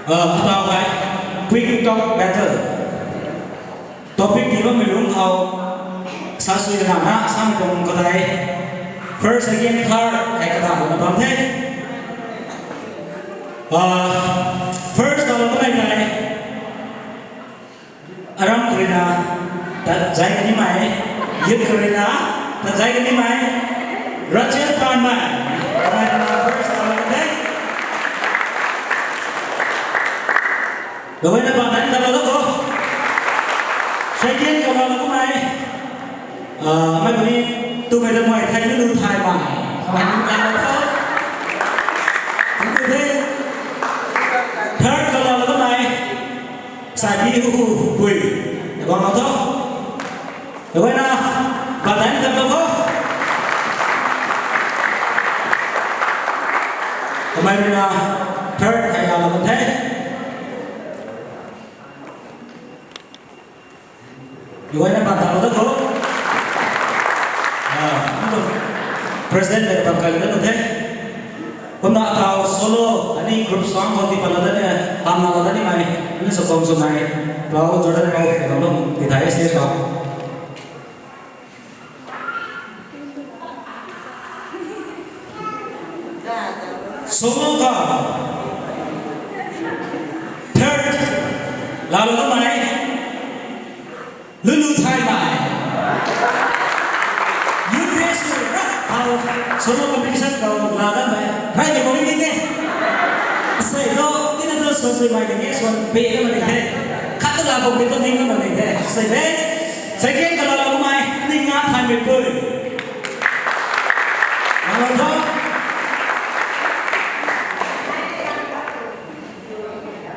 Atau hei, quick talk battle. Topic ti bammei lungc khou, sa sui na na, samei tuang katai. First, second, third, hei katai na bam the. First, na lo kanai nai. Aram khou rui na, tat zai kanimei, youth khou rui na, tat zai kanimei, Rachel Panmei, kamei rui na first khou lou kan the. Kaguayna pan tan ta lou kho. Second khou lou kamei, mei puni, tumei ta mei thei lu thai mei. Kamei ni kan lou kho. Thank you the. Third khou lou kamei, Saibi hu hu pui. Tabang lou tho. Kaguayna, batai ni tabang lou kho. Kamei rui na third hei lou kan the. Kaguayna pan ta lou tho. President le pan kai lou kan the. Kumna atau solo, ani group song khou ti pan lou dat ni, pan lou dat ni mei, ani sw khou swmei, Pau Jordan Pau, ti lou lung, ti thai stage khou. Solo khou. Third. Laalou kamei. Lulu Thaimei. Youth Day sw rap khou. Solo competition khou laa kamei. Rai ni mei ni ne. Sei lo, tina tu sw sw mei ni ne, sw pe ni mei ni the. Khat tu laa bam ni tu ning na ni the. Sei de. Second khou laalou kamei, ni nga Thaimei pui. Laalou tho.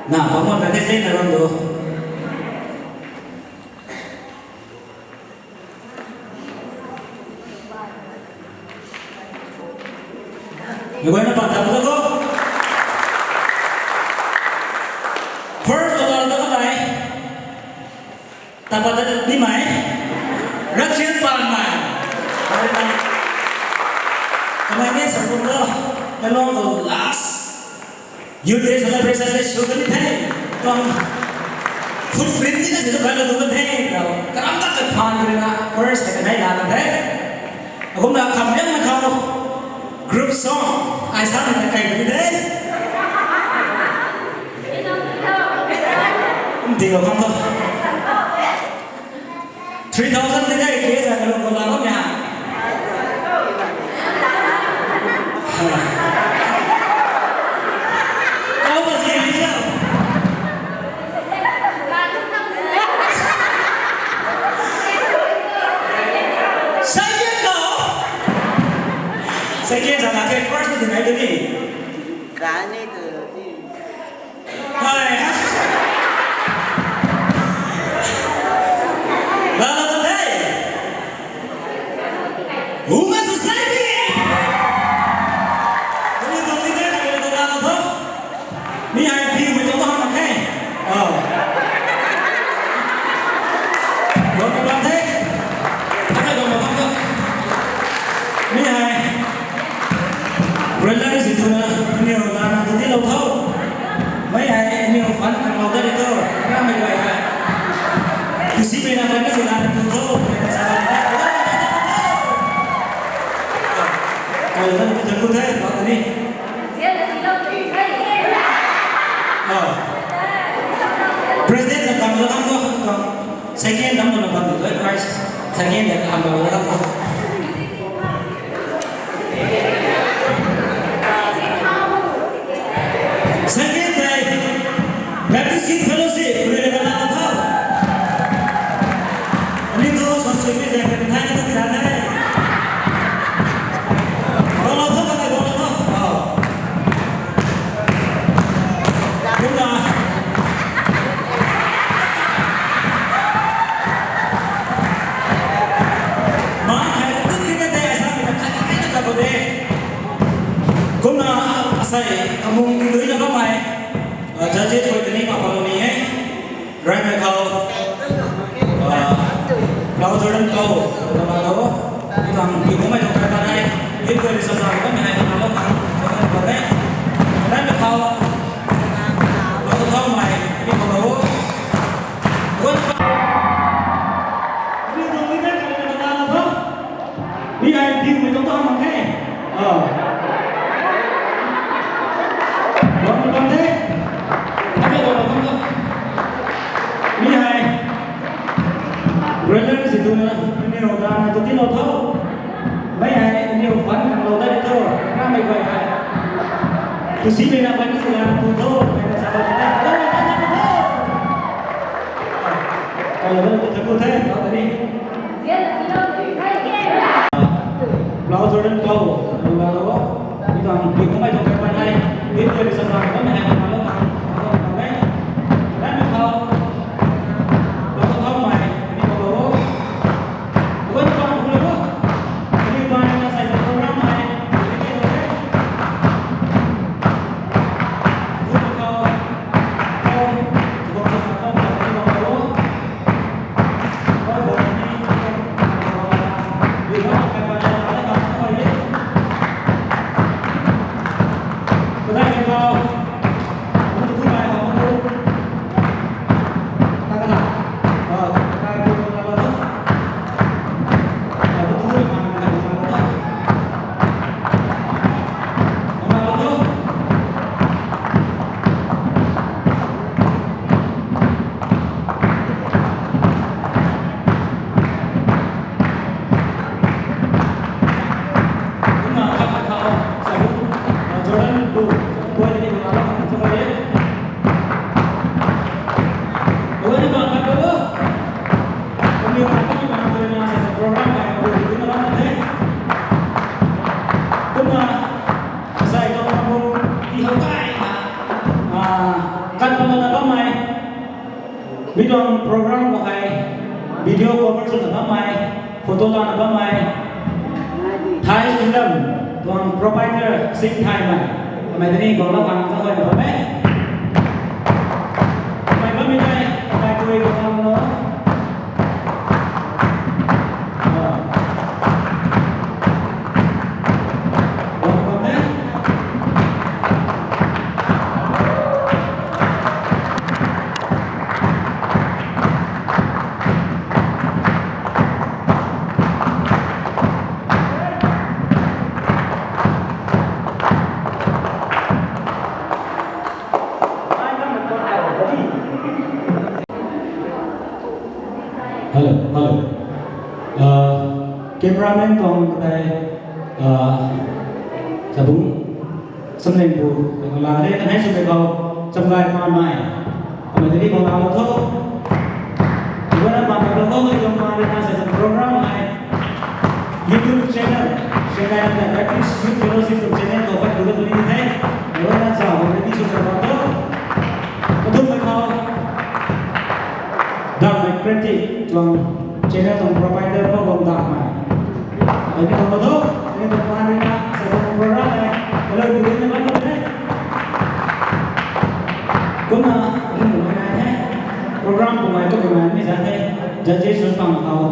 Na, pamon na the, the na ram do. Kaguayna pan ta lou tho. First khou laalou kamei. Tapa ta ni mei. Rachel Panmei. Kamei ni sa kum tho. Kalong khou last Youth Day celebration le sw kan ni the. Tuang footprint ni na si tu kan lou kan the. Karam tak ka phaan rui na first second hei laa kan the. Akumna kham liang na khou group song. Ai sa na kai ni the. Kum ti lou kham tho. Three thousand ni kai ke sa kalung khou laa bam ya. Kau ba si ni sa. Second khou. Second sa na ke first ni nai tu ni. Gani tu ni. Hai. Laalou kan the. Women Society. Kani tuang leader na kani tuang laalou tho. Mi hai pi mei tuang tu ham mak khe. Oh. Tuang tu bam the. Asa tuang tu bam tu. Mi hai. Rela ni si tu na, ni o la na tu ti lou tho. Mei ai ni o fan kan lou da ni tho. Na mei bai bai. Tu si mei na bai na si la na tu tho. Mei na sa la na. Kai lou na tu tho the, ba ni. Ah. President na kam lou kam lou kam. Second dam na bam tu prize. Second na kam lou kam lou. Second day, Baptist Youth Fellowship, kuri le kana tha. Ani tu sonsui mi jai kani thai ni tu kira nai. Bolo tho, bolo tho. Oh. Kumna. Maan hei tu tina de, aisa mi ta khat khat na ka bo de. Kumna asai kamung ki lui na kamei. Ah, judges khou tini ma palo ni e. Rai mei khou. Ah, Lau Jordan khou. Lau Jordan khou. Ni bang ki mumei thok kai pa nai. Hip koi ni sa ta kamei hei na lo khang. Jordan khou ne. Rai mei khou. Lau Nang ta nang tu tin lo tho. Mei hei ni u fan nang lo ta ni tho. Nang mei guay hei. Tu si mei na ban si la tu tho. Mei na sa ba ta. Kalau tu tu tu tu tu ni. Blau Jordan Blau. Blau Blau. Ni tuang ni kung mai tuang kai pan hai. Ni tu ni sa ba ko ni hai ma lo ma. Ko ni ma. Ram ni khou. Lo khou mai. Ni ko lo. Ko ni pa ko lo. Ni pa ni na sa program hai. Ni ko lo. Ko ni khou. Ko. Ko sa ko ni ko lo. Kumna, asai tuang bung ti hou kai na, ah, kat pala na bammei, mi tuang program khou hei, video cover swna bammei, photo lana bammei, Thai film tuang proprietor Sing Thaymei, kamei tini guang lou khang sa huayna bam e. Kamei bammei tei, kamei tui guang lou. Hello, hello. Uh, cameraman tuang katai, uh, sabung, samleng bu, la re, kan hai sw pe khou, chamgai pa mai. Kamei tini khou la lo tho. Iwana pa lo tho, kamei tuang pa re na sa program hai. YouTube channel, Shanghai Baptist Youth Fellowship tuang channel khou pat tu tu ni the. Iwana zauc ready sw sa tho. Kathumhmei khou, Dangmei Creative tuang channel tuang proprietor khou bam Dangmei. Ai ni khou tho, ni tuang pan ni na, sa tuang program hei, hello, ni ni na bam the. Kumna, ni mei nai the. Program khou mei tu mei ni sa the. Judges tuang pang khou,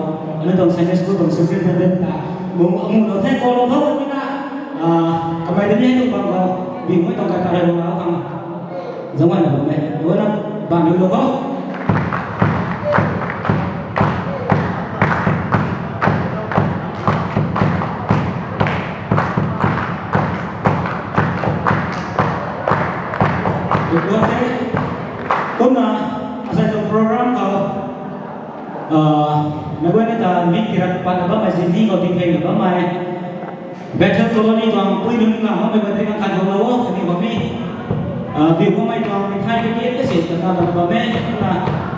ni tuang Sunday school tuang superintendent ta. Mung, mung lo the, ko lo tho, ni na. Ah, kamei tini tu bam khou, bing mei tuang kai ta rai bam khou. Zangwai na bam e. Wai na bam ni lo khou. Kumna, asai tuang program khou, ah, na guay ni ta mik kirak pat na bammei, zindi khou ding thei na bammei. Bethel Colony tuang pui nunc ngamei guay tei khat guang lou o, kani bammei. Ah, biu bammei tuang mithai kage ta si kata lou bammei, na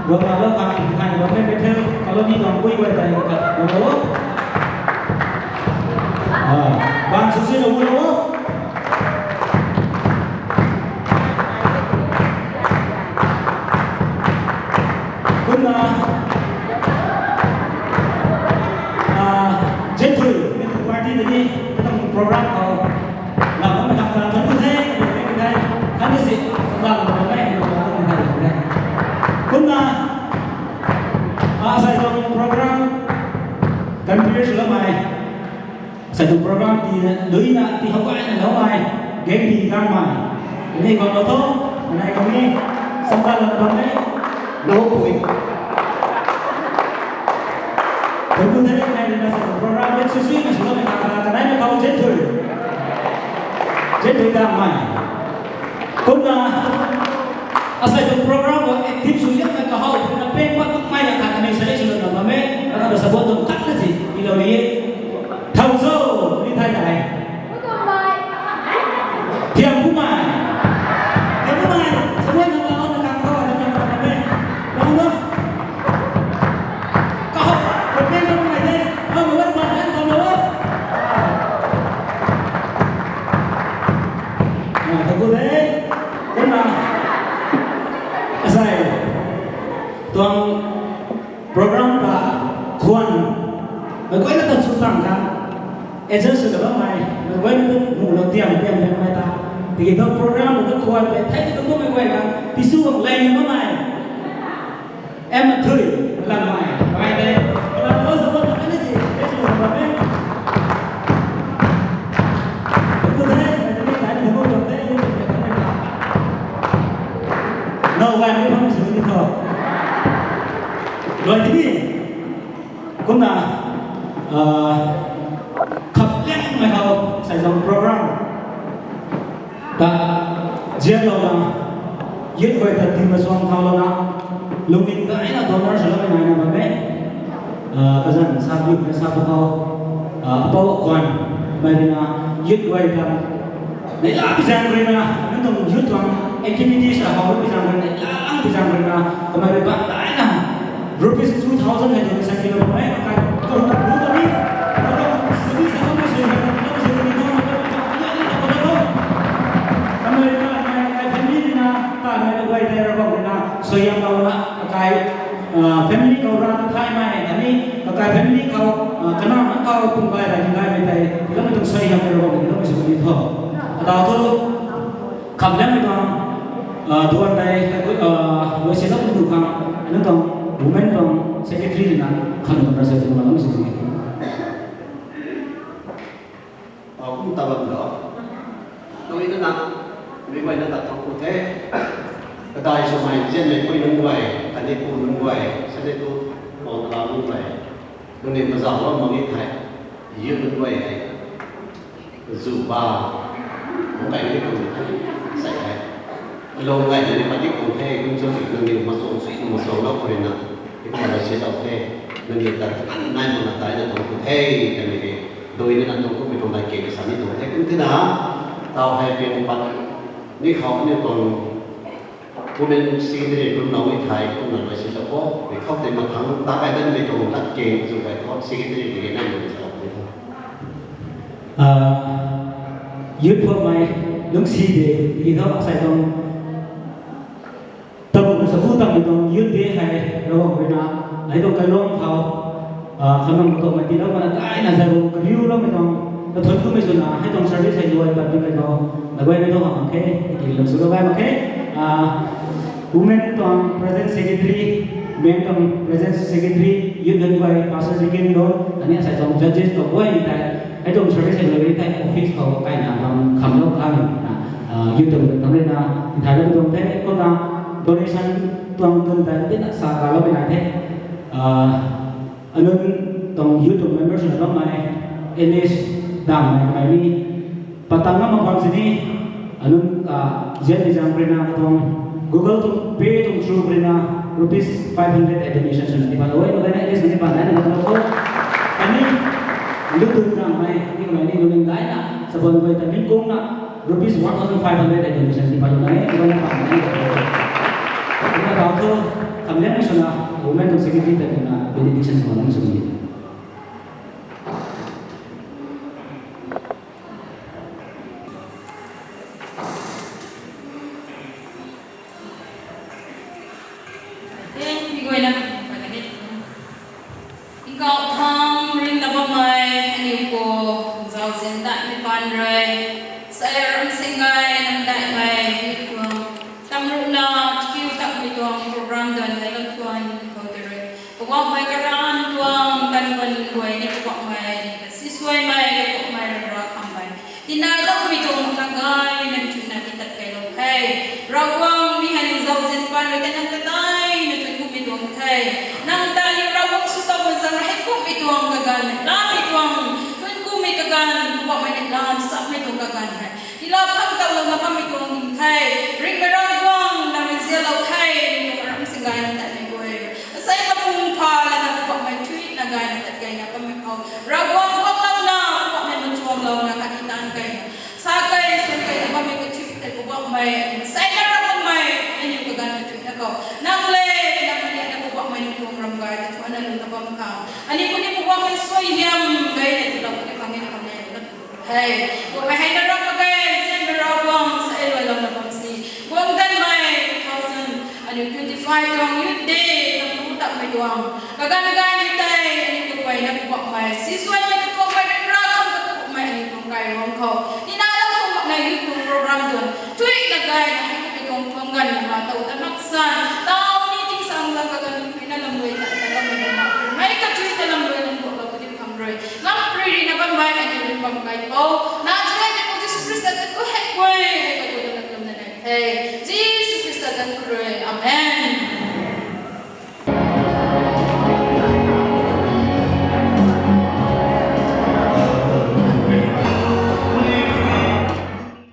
guang lou khat mithai bammei Bethel Colony tuang pui guay tei khat guang lou o. Ah, bang sw si lou o. Kumna, ah, Jenthui, party tei ni, program khou, la khou na khang thank you the, thank you the, thank you si, la khou na thank you the. Kumna, ah, asai tuang program, kan clear sw lamei. Asai tuang program ti na, lui na, ti hou kai na lou mai, gang ti kang mai. Ni khou lou tho, nai khou ni, samta lou bam e, lou pui. Thank you, thank you, nai na sa program ni sui sui na sw lou mai kang na, kanai na khou Jenthui. Jenthui Dangmei. Kumna, asai tuang program khou active sw ziak na kahou, na peng pat mak mai na kang ni sa sw lou na bam e, na ka sa bo tuang kat na si. Tau ni, thau zo, ni thai dai. Thiam kumai. Thiam kumai. Sabuai na lau na kang tho, na kang tho, na me. Lau na. Kau, kau pen na kumai de. Lau na lau na, lau na lau. Ah, thank you de. Kumna. Asai. Tuang program ta khwan, meic guayna ta sw tang kha, adjust sw ta bammei, meic guayna tu nuh lou tiam tiam tiam mei ta, tiki tu program ta khwan tei thei tu bammei guay kha, tisu bam lei na bammei. Em ma thui, lang mei, mei tei, lang lo sa bam na ni si, adjust sw ta bammei. Tu tei, mei tei, mei tei, mei tei, mei tei, mei tei. Now, guay ni bam sw ni tho. Guay ni. Kumna, ah, khap liangmei khou, sai zang program ta zianlouna, youth guay ta tingmei suang khoulouna, lungning daina donor swloumei naina bam e. Ah, kazan sa bi na sa pa khou, ah, apou kwan, mei rui na, youth guay ta neihla pi zaeng rui na, nang tuang youth tuang activities a how pi zaeng rui na, neihla lang pi zaeng rui na, kamei rui bam daina, rupees two thousand hei donation swlou bam e, kakai, kakai, kakai, kakai, service a how swlou bam e, kamei rui na, kamei kakai family rui na, ta mei kakai tei Ravguangc rui na, suaihiam louna, kakai, ah, family khou rana thaymei, khatni kakai family khou, ah, kanac nunc khou pum bai ra tinggaymei tei, tiiloumei tuang suaihiam tei Ravguangc rui na, kamei sw ni tho. Atau thu, kham liangmei tuang, ah, duan tei, ah, loisinlou tu khang, aniu tuang women tuang secretary rui na, kham tuang rasa tuang lam si. Ah, kum ta bam lo. Nui na na, mei guay na ta thang ku the. Kadai swmei, zianmei pui nunc guay, khatni pu nunc guay, sani tu, pau tala nunc guay. Nunc ni mazauh lou mak ni thei, youth nunc guay hei. Zu ba, mung kai ni kum ni thei, sai hei. Alung gay ni padik kum the, kum chu nunc ni mazauh si, mazauh lou khou rui na. Ni kum na si lou the, nunc ni ta, nai mak na tai na tuang ku the, kani hei. Dui ni na tuang kummei tuang dai ke ka sa ni tuang the, kum tina, tau hei piang pat, ni khou ni tuang, women secretary kum nau ni thei, kum na bai si ta kho, ni khou tei mathang, ta kai dan ni tuang lat ke, zu kai kho, secretary ni nai mak sa lou the. Ah, youth khou mei, lungsi de, ni khou asai tuang, Tabui na sabu tangmei tuang youth day hei Ravguangc rui na, hei tuang kailuang khou, ah, khanang tuangmei tiiloumei na daina zai bu kariuloumei tuang, kathun kummei swna, hei tuang service hei luai pat nimei khou, na guaymei tuang hamh mak khe, tiki lung swlou gay mak khe, ah, women tuang president secretary, men tuang president secretary, youth nunc guay, pastor deacon lo, khatni asai tuang judges tuang guay ni tei, hei tuang service hei luai tei office khou kaina tuang khamlou kha ni na, ah, youth tuang tuang rui na, tithailou tuang the, kumna donation tuang tun tei tina sa kaloumei nai the. Ah, anunc tuang youth tuang members na bammei, Alice Dangmei mei ni, patang na mak bam sini, anunc, ah, zian ni zang rui na tuang, Google tuang Pay tuang through rui na, rupees five hundred donation swna ni pat lou e, mei na Alice ni pat na ni pat lou kho. Khatni, Lu Dun Dangmei, ni kamei ni lungning daina, sabon guay ta min kungna, rupees one thousand five hundred donation ni pat lou na e, mei na pat na ni pat lou kho. Kumna tau thu, kham liangmei swna, women tuang secretary ta kumna benediction swna lung sw ni. Thank you, guayna. Tingkauh thangc ringna bammei, aniu khou zauzian daihmei paan rui, sai ram sing gay nam daihmei, aniu khou tamruhna, kiu takmei tuang program duan dailou tuang, khou tei rui. Poubauhmei karanv tuang, tan guan guay ni Poubauhmei, sisuaimei, Poubauhmei rara khammei. Tinailoumei tuang mak na gay, nang chuina titat kailou the. Ravguangc mi hei ni zauzian paan rui tei nang katai na tun kummei tuang the. Nang ta ni Ravguangc sw tau ma zang hei kummei tuang kaganv, lamei tuang, tun kummei kaganv, Poubauhmei ni lam sapmei tuang kaganv hei. Tiilou khang tau lou na bammei tuang ding the. Ringhmei Ravguangc nang rui zianlou the, nang tuang ram sing gay na tatmei guay. Asei kapung pha lana Poubauhmei thuina gayna tat gayna bammei khou. Ravguangc guanglouna, Poubauhmei machuanglouna khatni taanv keyna, sa key, suan keyna bammei kathuic tei Poubauhmei, nsei na ram bammei, aniu kaganv kathuicna khou nang le, nang maniana Poubauhmei nang tuang ram gay kathuicna lungna bam khang, aniu kuni Poubauhmei suaihiam gayna tiilou kuni khang e na kam le na he. Poubauhmei hei na ram mak ge, zianmei Ravguangc sa e luailouna bam si. Guang danmei two thousand, aniu twenty-five tuang Youth Day, nang tu takmei tuang kaganv gaymei tei aniu kaguayna Poubauhmei, si suanmei katuangmei ryanra khang katuangmei aniu tuang kairuang khou nina lou tuang makna youth tuang program tuang thuicna gayna hei kummei tuang tuang ganv na ma tow ta mak san, tau ni tingsang zang kaganv thuicna lam rui ta ta lam rui na mei kathuicna lam rui nang guanglou kadiu khang rui ngam rui rina bammei aniu rui bam kai pou na zai ni pu Jisu Khrista zanc khou hei guay hei kaguayna lam lam na nai the. Jisu Khrista zanc khou rui, amen.